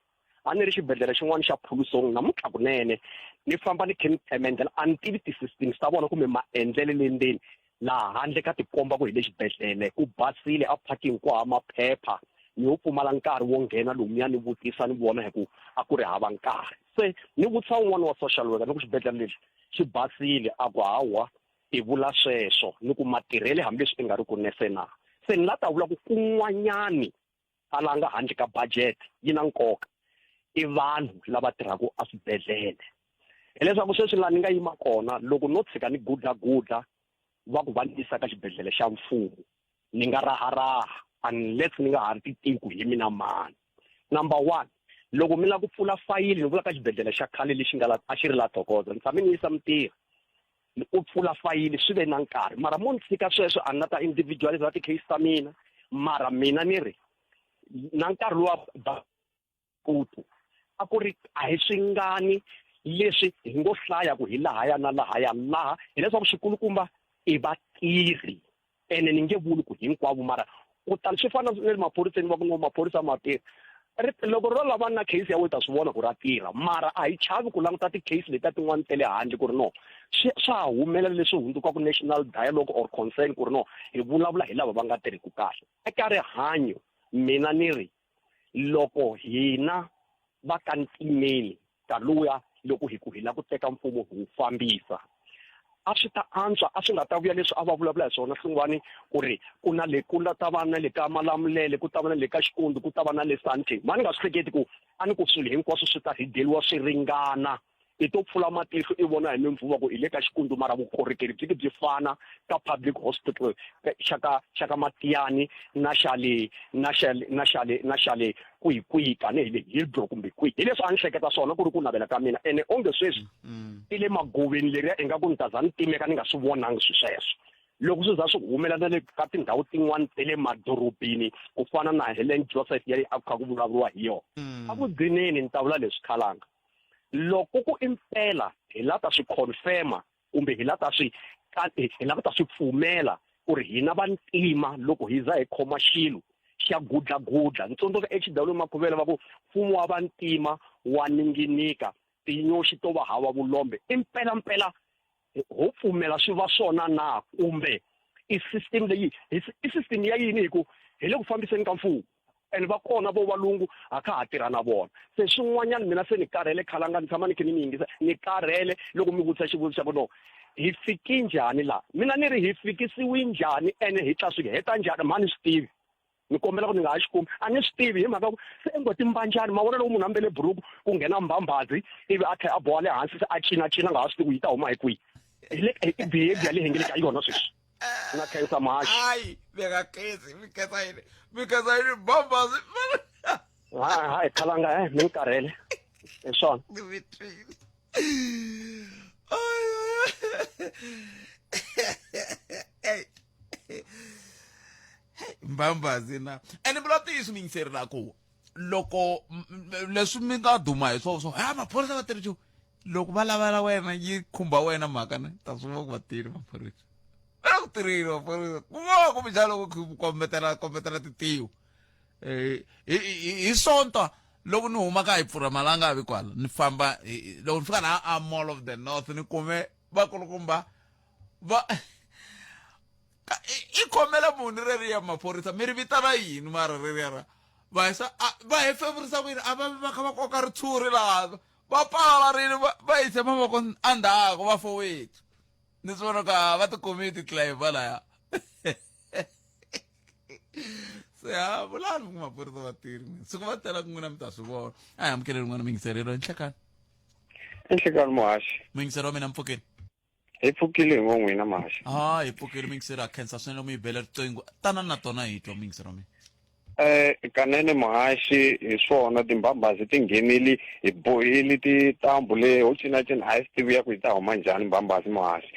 A ni ri xibedhlele xin'wana xa Phulusong namuntlha kunene ni famba ni khe ni themendhela a ni tivi ti-systems ta vona kumbe maendlele le ndzeni laha handle ka tikomba ku hi le xibedhlele ku basile a parking ku hava maphepha ni yo pfumala nkarhi wo nghena lomuya ni vutisa ni vona hi ku a ku ri hava nkarhi se ni vutisa un'wana wa social worker ni ku xibedhlele lexi xi basile a ku hawa i vula sweswo ni ku matirhele hambileswi i nga ri ku nese na se ni la ta vula ku kun'wanyani a la nga handle ka budget yi na nkoka i vanhu lava tirhaka eswibedhlele hileswaku sweswi laha ni nga yima kona loko no tshika ni gudlagudla va ku va ni yisa ka xibedhlele xa mfumo ni nga raharaha unless ni nga ha ri titiku hi mina mani number one loko mi lava ku pfula fayili ni vula ka xibedhlele xa khale lexi nga la a xi ri la Thokoza ni tshame ni yisa mintirho u pfula fayili swi ve na nkarhi mara mo ni tshika sweswo a ni la ta individualize ti-case ta mina mara mina ni ri na nkarhi lowa kutu a ku ri a hi swingani leswi hi ngo hlaya ku hi lahaya na lahaya laha hileswaku xikulukumba i vatirhi ene ni nge vuli ku hinkwavo mara kutani swi fana na le maphoriseni va ku no maphorisa ma tirha loko ro lava na case ya wena ta swi vona ku ra tirha mara a hi chavi ku languta ti-case letiya tin'wana ta le handle ku ri no swi swa ha humelela leswi hundzukaka national dialogue or concern ku ri no hi vulavula hi lava va nga tirhiki kahle eka rihanyo mina ni ri loko hina va ka ntimeni ka luya loko hi ku hi lava ku teka mfumo hi wu fambisa a swi ta antswa a swi nga ta vuya leswi a va vulavula hi swona Hlungwani ku ri ku na le ku ta va na le ka Malamulele ku ta va na le ka Xikundu ku ta va na le Sandton ma ni nga swi hleketi ku a ni ku swilo hinkwaswo swi ta hideliwa swi ringana. I to pfula matihlo i vona hi mimpfuva ku i le ka xikundu mara vukorhokeri byi ke byi fana ka public hospital xa ka xa ka Matiyani na xa le na xa le na xa le na xa le kwihi kwihi tanihi le Hillbrow kumbe kwihi. Hi leswi a ni hleketa swona ku ri ku navela ka mina ene onge sweswi ti le magoveni leriya ingaku ni ta za ni timeka ni nga swi vonangi swi sweswo. Loko swi za swi humelela na le ka tindhawu tin'wana ta le madorobeni ku fana na Helen Joseph ya leyi a ku kha ku vulavuriwa hi yona. A ku gcineni ni ta vula leswi khalanga. Loko ku impela hi la ta swi confirma kumbe hi la ta swi hi lava ta swi pfumela ku ri hina vantima loko hi za hi khoma xilo xa gudlagudla. Ni tsundzuka HW Makhuvele va ku mfumo wa vantima wa ninginika tinyoxi to va hava vulombe. Impela-mpela ho pfumela swi va swona na kumbe i system leyi i system ya yini hi ku hi le ku fambiseni ka mfumo and va kona vo valungu ha kha ha tirha na vona se swin'wanyana mina se ni karhele khalanga ni tshama ni khe ni mi yingisa ni karhele loko mi vutisa xivutiso xa ku no hi fiki njhani laha mina ni ri hi fikisiwi njhani ene hi ta swi heta njhani mhani swi tivi ni kombela ku ni nga ha xi kumi a ni swi tivi hi mhaka ku se i ngo timbanjani ma vona loko munhu a mbele buruku ku nghena mbambazi ivi a tlhela a boha le hansi se a cinacina nga ha swi tivi ku yi ta huma hi kwihi hi le i behavior leyi hi nge le ka yona sweswi na khensa muhaxi hayi mi nga khensi mi khensa yini mi khensa yini mbambazi ha ha hi khalanga eh mi ni karhele hi swona ni twile mbambazi na ene vula ntiyiso mi yingiseri la ku loko leswi mi nga duma hi swona swo ha maphorisa va tirhi loko va lavela wena yi khumba wena mhaka ne ta swi vona ku va tirhi maphorisa va le ku tirheni maphorisa ku va kumbexana loko ku kombetela kombetela titiwo um hi sonto loko ni huma ka hi pfurha malanga vi kwala ni famba loko ni fika laha a mall of the north ni kume vakulukumba va i khomela muni reriya maphorisa mi ri vitana yini mara reriya ra va hisa va hefemurisa ku yini a va va kha va koka ritshuri laha va pala rini va yise mavoko endzhaku va fowethu ni swi vona ka va tikumile ti-clive laya se ha vulani ku maphorisa va tirhi n'wina siku va tela ku n'wina mi ta swi vona a hi amukele rin'wana miyingiserelo enhlekani enhlekani muhaxi muyingiseri wa mina mpfukeni hi pfukile hi ngo n'wina muhaxi ha hi pfukile muyingiseri a khensa swinene loko mi yi bele riqingho tana na tona hi twa muyingiseri wa mina Eh kanene muhaxi hi swona timbambazi ti nghenile hi bohile tintambu le ho cinacina a hi swi tivi ya ku yi ta huma njhani mbambazi muhaxi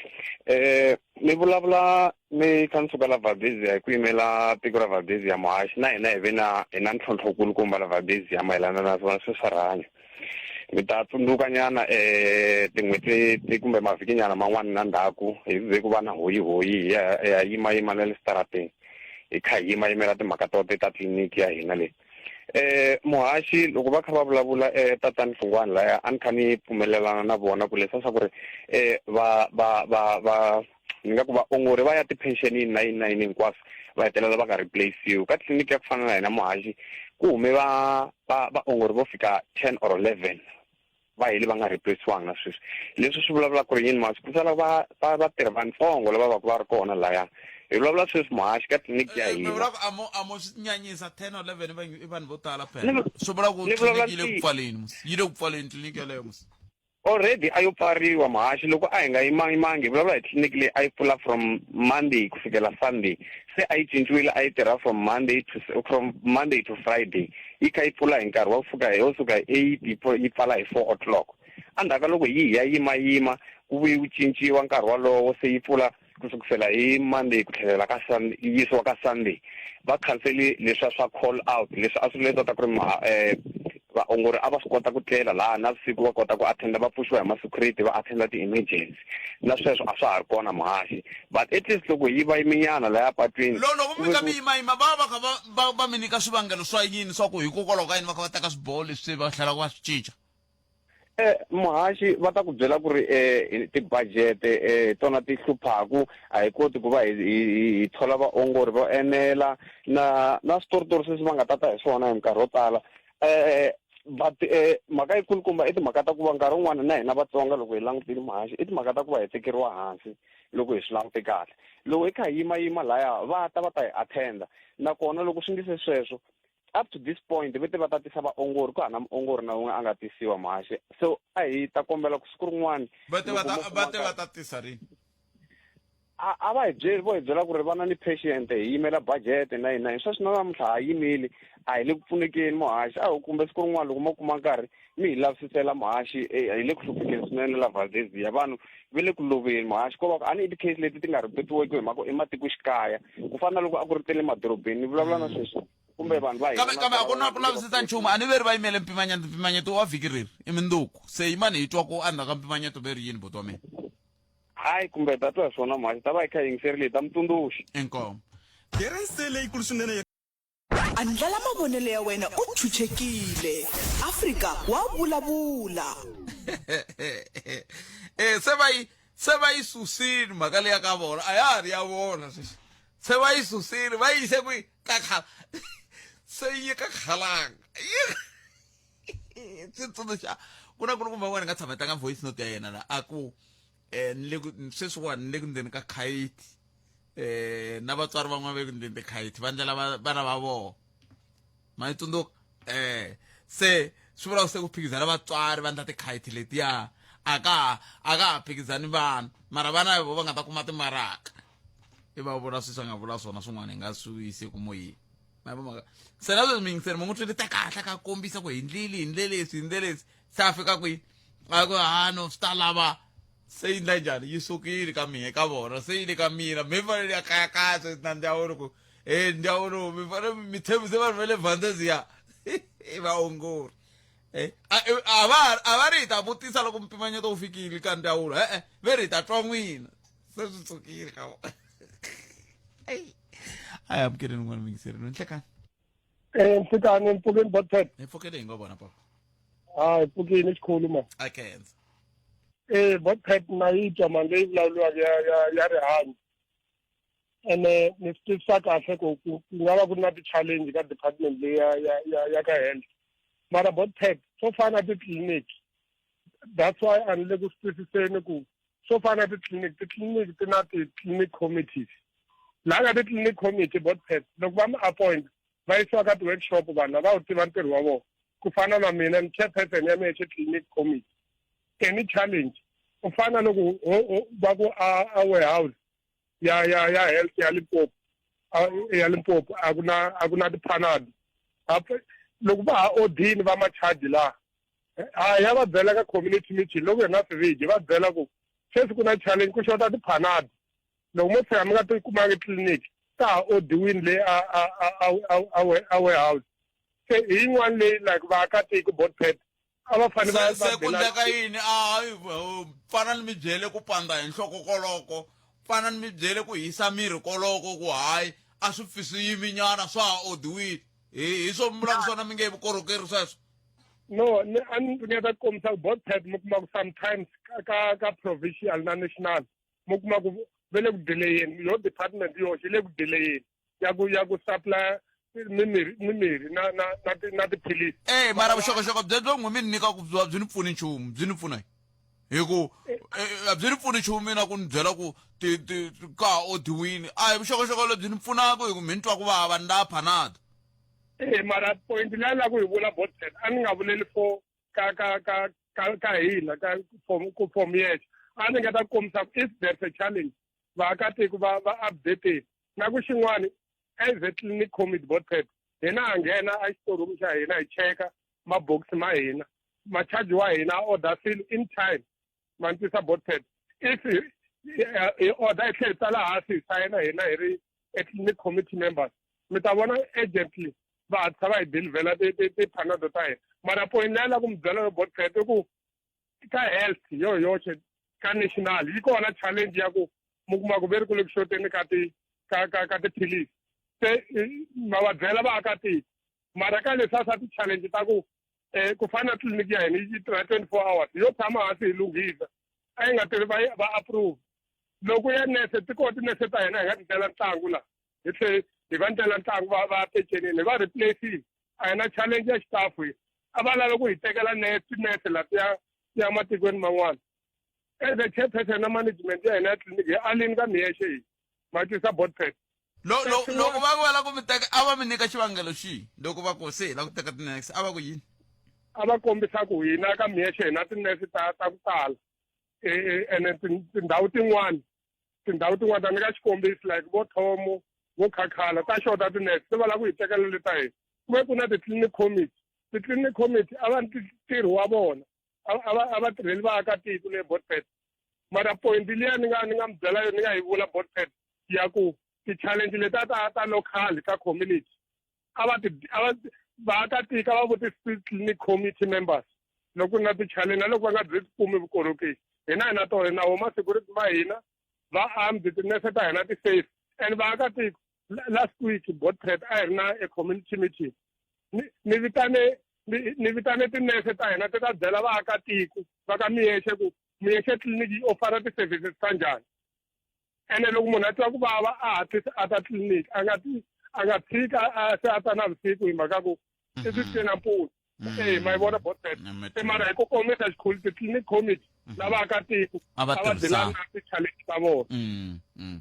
eh mi vulavula mi kha ni suka la Valdezia hi ku yimela tiko ra Valdezia muhaxi na hina hi ve na hi na ntlhontlho kulukumba la Valdezia mayelana na swona swi swa rihanyo mi ta tsundzuka nyana um tin'hweti ti kumbe mavhiki nyana man'wani na ndzhaku hi ze ku va na hoyihoyi hi ya hi ya yimayima na le switarateni hi kha hi yimayimela timhaka to ta tliliniki ya hina leyi eh muhaxi loko va kha va vulavula eh tatani Hlungwani laya a ni kha ni pfumelelana na vona ku leswa swa ku ri eh va va va va ni nga ku vaongori va ya ti-pensionini na yini na yini hinkwaswo va hetelela va nga replace-iwi ka tliliniki ya ku fana na hina muhaxi ku hume va va vaongori vo fika 10 or 11 va heli va nga replace-iwanga na sweswi leswi swi vulavula ku ri yini muhaxi ku sala va va vatirhi vantsongo lava va ku va ri kona laya hi vulavula sweswi muhaxi ka tliliniki ya mi hina vula ku a mo a mo swi nyanyisa 10 or 11 i vanhu vo tala phela Ni swi vula ku ni vulavula tliliniki yi le ku ntiyiso. pfaleni mos yi le ku pfaleni tliliniki yeleyo mos Already a yo pfariwa muhaxi loko a hi nga yimangimangi hi vulavula hi tliliniki leyi a yi pfula from Monday ku fikela Sunday se a yi cinciwile a yi tirha from Monday to from Monday to Friday yi kha yi pfula hi nkarhi wa kusuka yo suka hi 8 yi yi pfala hi 4 o'clock endzhaku ka loko yi hi ya yimayima ku vuye ku cinciwa nkarhi wolowo se yi pfula ku sukusela hi Monday ku tlhelela ka Sunday yi yisiwa ka Sunday va khanseli leswiya swa call out leswi a swi leswi ta ku ri ma vaongori a va swi kota ku tlela laha na vusiku va kota ku attenda va pfuxiwa hi ma-security va attenda ti-emergency na sweswo a swa ha ri kona muhaxi but at least loko yi va yiminyana laya patwini loko mi kha mi yimayima va va kha va va mi nyika swivangelo swa yini swa ku hikokwalaho ka yini va kha va teka swiboho leswi se va tlhelaka va swi cinca Eh, muhaxi va ta ku byela ku ri eh, tibajete eh, tona ti hluphaku a hi koti ku va hi, hi, hi thola vaongori vo enela na na switoritori sweswi va nga tata hi swona hi minkarhi yo tala eh, but eh, mhaka yikulukumba i timhaka ta ku va nkarhi wun'wana na hina Vatsonga loko hi langutile muhaxi i timhaka ta ku va hi tekeriwa hansi loko hi swi langute kahle loko hi kha hi yimayima laya va ta va ta hi attenda nakona loko swi nge se sweswo Up to this point va te va ta tisa vaongori ku hana muongori na wun'we a nga tisiwa muhaxi so a hi ta kombela ku siku rin'wana va te va ta va te va ta tisa rini a a va hi byeli vo hi byela ku ri va na ni patient hi yimela budget na yini na yini sweswi na namuntlha ha yimile a hi le ku pfunekeni muhaxi a hi kumbe siku rin'wana loko mo kuma nkarhi mi hi lavisisela muhaxi eh, hi le ku hluphekeni swinene la Valdezia vanhu va le ku loveni muhaxi ko va ku a ni i ti-case leti ti nga repetiweki hi mhaka ematikoxikaya ku fana na loko a ku ri te le madorobeni ni vulavula na sweswi kumbe vanhu va hina kambe kambe a ku na ku lavisisa nchumu a ni ve ri va yimele mpimanyeto mpimanyeto wa vhiki reri i mindzuku se yimani hi twa ku endzhaku ka mpimanyeto ve ri yini buti wa mina hayi kumbe hi ta twa hi swona muhaxi ta va hi kha hi yingiserile hi ta mi tsundzuxa inkomu Kerese leyikulu swinene ya Andlala mavonelo ya wena u chuchekile. Afrika wa vulavula. Eh se va yi se va yi susile mhaka leya ka vona a ya ha ri ya vona sweswi se va yi susile va yi yise kwihi ka khala se yi ka khalanga swi tsundzuxa ku na ku kumbe wena nga tshama tlanga voice note ya yena la a ku um ni le ku sweswiwani ni le ku ndzeni ka khayiti um na vatswari van'wana va le ku ndzeni tikhayiti va ndlela vana va vona ma yi tsundzuka um se swi vula ku se ku phikizana vatswari va ndla tikhayiti letiya a ka a ka ha phikizani vana mara vana vo va nga ta kuma timaraka i va vula sweswi a nga vula swona swin'wana hi nga swi yisi ku moyeni ma yi mhaka se na sweswi miyingiseri mi n'wi twile ta kahle ka kombisa ku hi ndlili hi ndle leswi hi ndle leswi se a fika kwihi a ku ha no swi ta lava se yi ndla njhani yi sukile ka mina ka vona se yi le ka mina mi fanele ya kayakaya sweswi na ndzawulo ku e ndzawulo mi fanele mi tshembise vanhu va le Valdezia i vaongori Eh, a a va a va ri hi ta vutisa loko mpimanyeto wu fikile ka ndzawulo e-e ve ri hi ta twa n'wina se swi sukile ka vona a hi amukeleni n'wana mingiseri no nhlekani Eh, Mfukani, mpfukeni Botpet. Hi pfukele hi ngo vona papa. Ah, hi pfukile xikhulu ma. A khensa. Eh, Botpet na yi twa mali leyi vulavuriwaka ya ya ya rihanyo. Ene ni swi twisisa kahle ku ku ku nga va ku ri na ti-challenge ka department leyi ya ya ya ya ka health. Mara Botpet swo fana na titliliniki. That's why a ni le ku swi twisiseni ku swo fana na titliliniki titliliniki ti na ti-clinic committees laha ka ti-clinic committee botpet loko va mi appoint va yisiwa ka ti-workshop vanhu lava wu tiva ntirho wa vona ku fana na mina ni chairperson ya mexe clinic committee any challenge u fana loko va ku a warehouse ya ya ya health ya Limpopo ya Limpopo a ku na a ku na ti-panado loko va ha odini va ma-charge laha a ya va byela ka community meeting loko hi nga swi va byela ku sweswi ku na challenge ku xota ti-panado loko mo tshika mi nga ti kumangi tliliniki ta ha odiwini leyi a a a a a warehouse se hi yin'wana leyi like vaakatiko botpet a va fanele va se ku endleka yini a fana ni mi byele ku pandza hi nhloko koloko fana ni mi byele ku hisa miri koloko ku hayi a swi pfi swi yiminyana swa ha odiwile hi hi swo mi vulaka swona mi nge vukorhokeri sweswo no ni a ni ringeta ku kombisa ku both type mi kuma ku sometimes ka ka provincial na national mi kuma ku ve le ku delayeni yo department yoxe yi le ku delayeni ya ku ya ku supply mimirhi mimirhi na na na ti na tiphilisi eh mara vuxokoxoko byebyo n'wi mi ni nyika ku byi byi ni pfuni nchumu byi ni pfuna hi ku eh, eh, a byi ni pfuni nchumu mina ku ni byela ku ti ti ka ha odiwini a hi vuxokoxoko lebyi ni pfunaka hi ku mi ni twa ku vava ni la panado Eh mara point leyi la ku yi vula botset a ni nga vuleli for ka ka ka ka ka hina ka for ku for yexe a ni nga ta kombisa ku if there's a challenge vaakatiko va va updated na ku xin'wani as a clinic committee botset hina ha nghena a xitorumu xa hina hi cheka mabokisi ma hina ma-charge wa hina a order swilo in time ma ni twisa botset if hi order hi tlhela hi tsala hansi hi sayina hina hi ri a clinic committee members mi ta vona urgently va hatlisa va hi delivela ti-panado ta hina mara point leyi la ku mi byela yo botpet i ku ka health yo yoxe ka national yi kona challenge ya ku mi kuma ku ve ri ku le ku xoteni ka ti ka ka ka tiphilisi se ma va byela vaakatiko mara ka leswiya swa ti-challenge ta ku um ku fana na tliliniki ya hina yi tirha 24 hours yo tshama hansi hi lunghisa a yi nga tirhi va va approve loko ya nese ti kona tinese ta hina hi nga ti ndlela ntlangu la hi tlhe hi va ndlela ntlangu va va pecenini hi va replace-ini a hi na challenge ya xitafu hi a va lava ku hi tekela nese tinese la ti ya ti ya matikweni man'wana as a chairperson na management ya hina ya tliliniki hi alini ka miyexe hi ma twisa botpet Loko va ku va lava ku mi teka a va mi nyika xivangelo xihi loko va ku se hi lava ku teka tinese a va ku yini a va kombisa ku hina ka miyexe hi na tinese ta ta ku tala e, e, ene tindhawu tin'wana tindhawu tin'wana ta nyika xikombiso like vo thomo vo khakhala ta xota tinese se va lava ku hi tekela leta hina ku ve ku na ti-clinic committee ti-clinic committee a va ntirho wa vona a va tirheli vaakatiko le botpet mara point liya ni nga ni nga mi byela yo ni nga yi vula botpet ya ku ti-challenge leti ta ta local ka community a va ti a va vaakatiko a va vutisi clinic committee members loko ku ri na ti-challenge na loko va nga byi kumi vukorhokeri hina hi na tona na woma security ma hina va armed tinese ta hina ti-safe and vaakatiko last week botpet a hi ri na a community meeting ni vitane ni vitane tinese ta hina ti ta byela vaakatiko va ka miyexe ku miyexe tliliniki yi ofara ti-services ta njhani ene loko munhu a twa ku vava a hatlisa a ta tliliniki a nga ti a nga tshiki a se a ta navusiku hi mhaka ku i swi twe nampundzu e ma yi vona botbet se mara hi ku komisa xikhulu ti-clinic committee na vaakatiko A va a va tirhisana. dilani na ti-challenge ta vona Mm,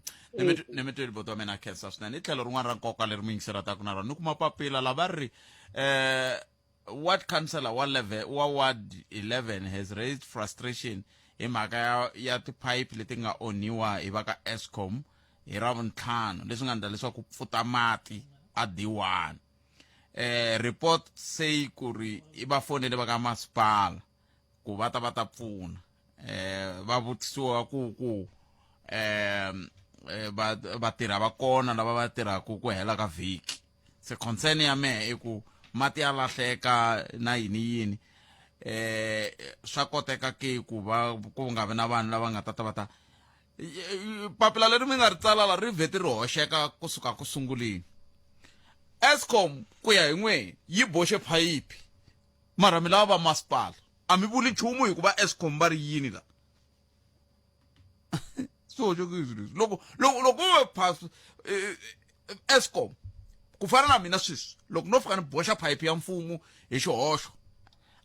Ni mi tweli buti wa mina khensa swinene i tlhelo rin'wana ra nkoka leri mi yingiselataka na rona ni kuma papila lava ri eh ward councillor wa level wa ward 11 has raised frustration hi mhaka ya, ya tiphayiphi leti nga onhiwa hi va ka Eskom hi ravuntlhanu leswi nga endla leswaku pfuta mati a D1 eh report say ku ri i va fonele va ka masipala ku va ta va ta pfuna eh va vutisiwa ku ku eh va vatirha va kona lava va tirhaka ku hela ka vhiki se concern ya mehe i ku mati ya lahleka na yini yini eh swa koteka ke ku va ku nga vi na vanhu lava nga ta ta va ta papila leri mi nga ri tsala la ri vheti ri hoxeka kusuka ku sunguleni escom ku ya hi n'we yi boxe phayiphi mara mi lava va masipala a mi vuli nchumu hikuva escom va ri yini la swi hoxekile swilo leswi loko loko loko ve phas escom ku fana na mina sweswi loko no fika ni boxa phayiphi ya mfumo hi xihoxo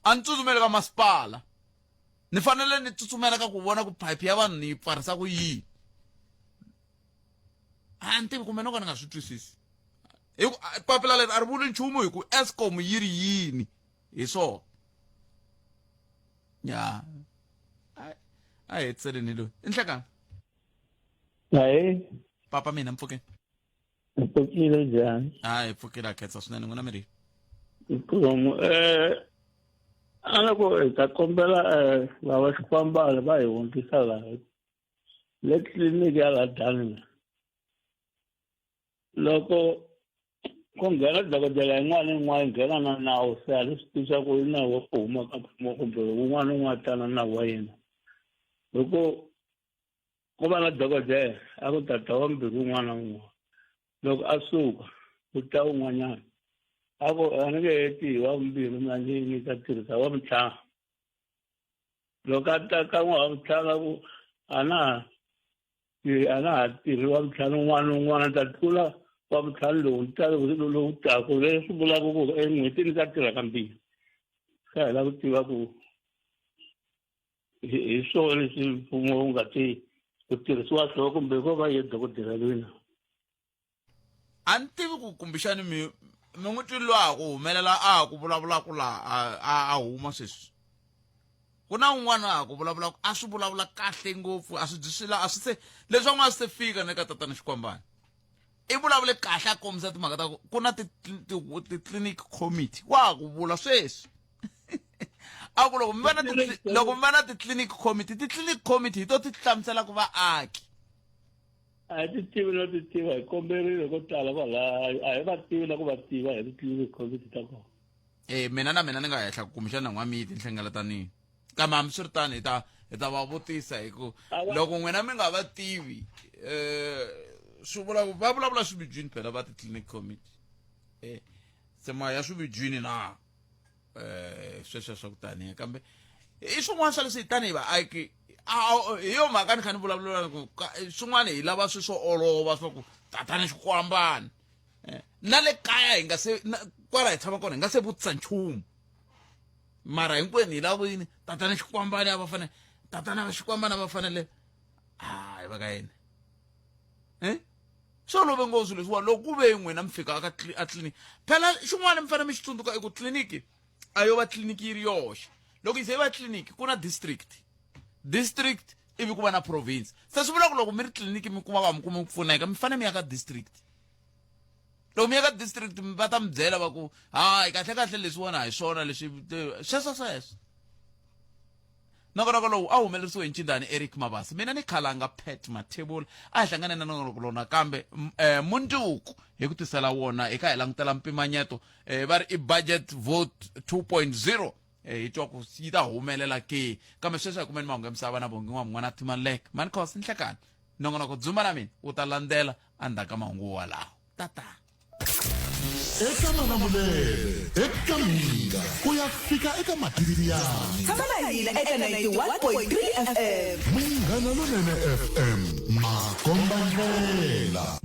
a ni tsutsumeli ka masipala ni fanele ni tsutsumela ka ku vona ku phayiphi ya vanhu ni yi pfarisa ku yini a ni tivi kumbe no ka ni nga swi twisisi hi ku papila leri a ri vuli nchumu hi ku escom yi ri yini hi swona ya a hi hetiseleni loyi i nhlekani Ahee. Papa mina mpfukeni. Hi pfukile njhani? A hi pfukile a khensa swinene n'wina mi ri. Nkomu eh a loko hi ta kombela eh lava xikwambala va hi hundzisa laha le tliliniki ya la Dani loko ku nghena dokodela yin'wana na yin'wana yi nghena na nawu se a ni swi tivi swa ku i nawu wa ku huma ka mfumo kumbe wun'wana na wun'wana ta na nawu wa yena hi ku ku va na dokodela a ku tata wa mbirhi wun'wana na wun'wana loko a suka ku ta wun'wanyana a ku a ni nge heti hi wa vumbirhi mina ni ni ta tirhisa wa vutlhanu loko a ta ka n'wa wa vutlhanu a ku a na ha a na ha tirhi wa vutlhanu un'wana na un'wana ni ta tlula wa vutlhanu lowu ta lowu taku leswi vulaka ku en'hwetini ta tirha kambirhi se hi lava ku tiva ku hi swona leswi mfumo wu nga ti ku tirhisiwa swona kumbe ko va ye dokodela lwina a ni tivi ku kumbexani mi mi n'wi twi loyi a ku humelela a ha ku vulavulaka laha a a a huma sweswi ku na un'wana a ha ku vulavulaka a swi vulavula kahle ngopfu a swi byi swi la a swi se leswi van'wana swi se fika na ka tatana xikwambana i vulavule kahle a kombisa timhaka ta ku ku na ti-clinic committee wa ha ku vula sweswi a ku loko mi va na loko mi va na ti-clinic committee ti-clinic committee hi to ti hlamuselaka vaaki a hi ti tivi no ti tiva hi komberile ko tala kwalaya a hi va tivi na ku va tiva hi ti-clinic committee ta kona e mina na mina ni nga hehla ku kumbexana n'wamiti nhlengeletanini kambe hambiswiritano hi ta hi ta va vutisa hi ku loko n'wina mi nga va tivi um swi vula va vulavula swividyini phela va ti-clinic committee um se ma ya swividyini na um sweswo swa ku taniya kambe i swin'wana swa leswi tanihi vaaki hi yo mhaka ni kha ni vulavula ku swin'wana hi lava swi swo olova swa ku tatana xikwambana eh, na le kaya hi nga se kwala hi tshama kona hi nga se vutisa nchumu mara hinkwenu hi lava yini tatana xikwambani a va fanele tatana va xikwambani a va fanele hayi va ka yini eh? Swi olove ngopfu swilo leswiwani loko ku ve n'wina mi fika aka a tliliniki. Phela xin'wana mi fanele mi xi tsundzuka i ku tliliniki a yo va tliliniki yi ri yoxe. Loko yi ze yi va tliliniki ku na district, district ivi ku va na province. Se swi vula ku loko mi ri tliliniki mi kuma ku a mi kumi ku pfuneka mi fanele mi ya ka district. Loko mi ya ka district va ta mi byela va ku hayi kahle kahle leswiwani a hi swona leswi sweswo sweswo. Nongonoko lowu a wu humelerisiwe hi ncindani Eric Mabasa. Mina ni khalanga Pat Mathebula. A hi hlangane na nongonoko lowu nakambe eh, mundzuku hi ku tisela wona hi kha hi langutela mpimanyeto eh, va ri i budget vote 2.0 eh, hi twa ku yi ta humelela ke kambe sweswi a hi kumeni mahungu ya misava na Bongi N'wamun'wana Thimaleke Manikhosi nhlekani nongonoko dzumba na mina wu ta landzela endzhaku ka mahungu walawo tata eka malamulele eka mhinga ku ya fika eka matiriyani Tshama na hina eka 91.3 FM. Munghana Lonene FM makomba ndlela.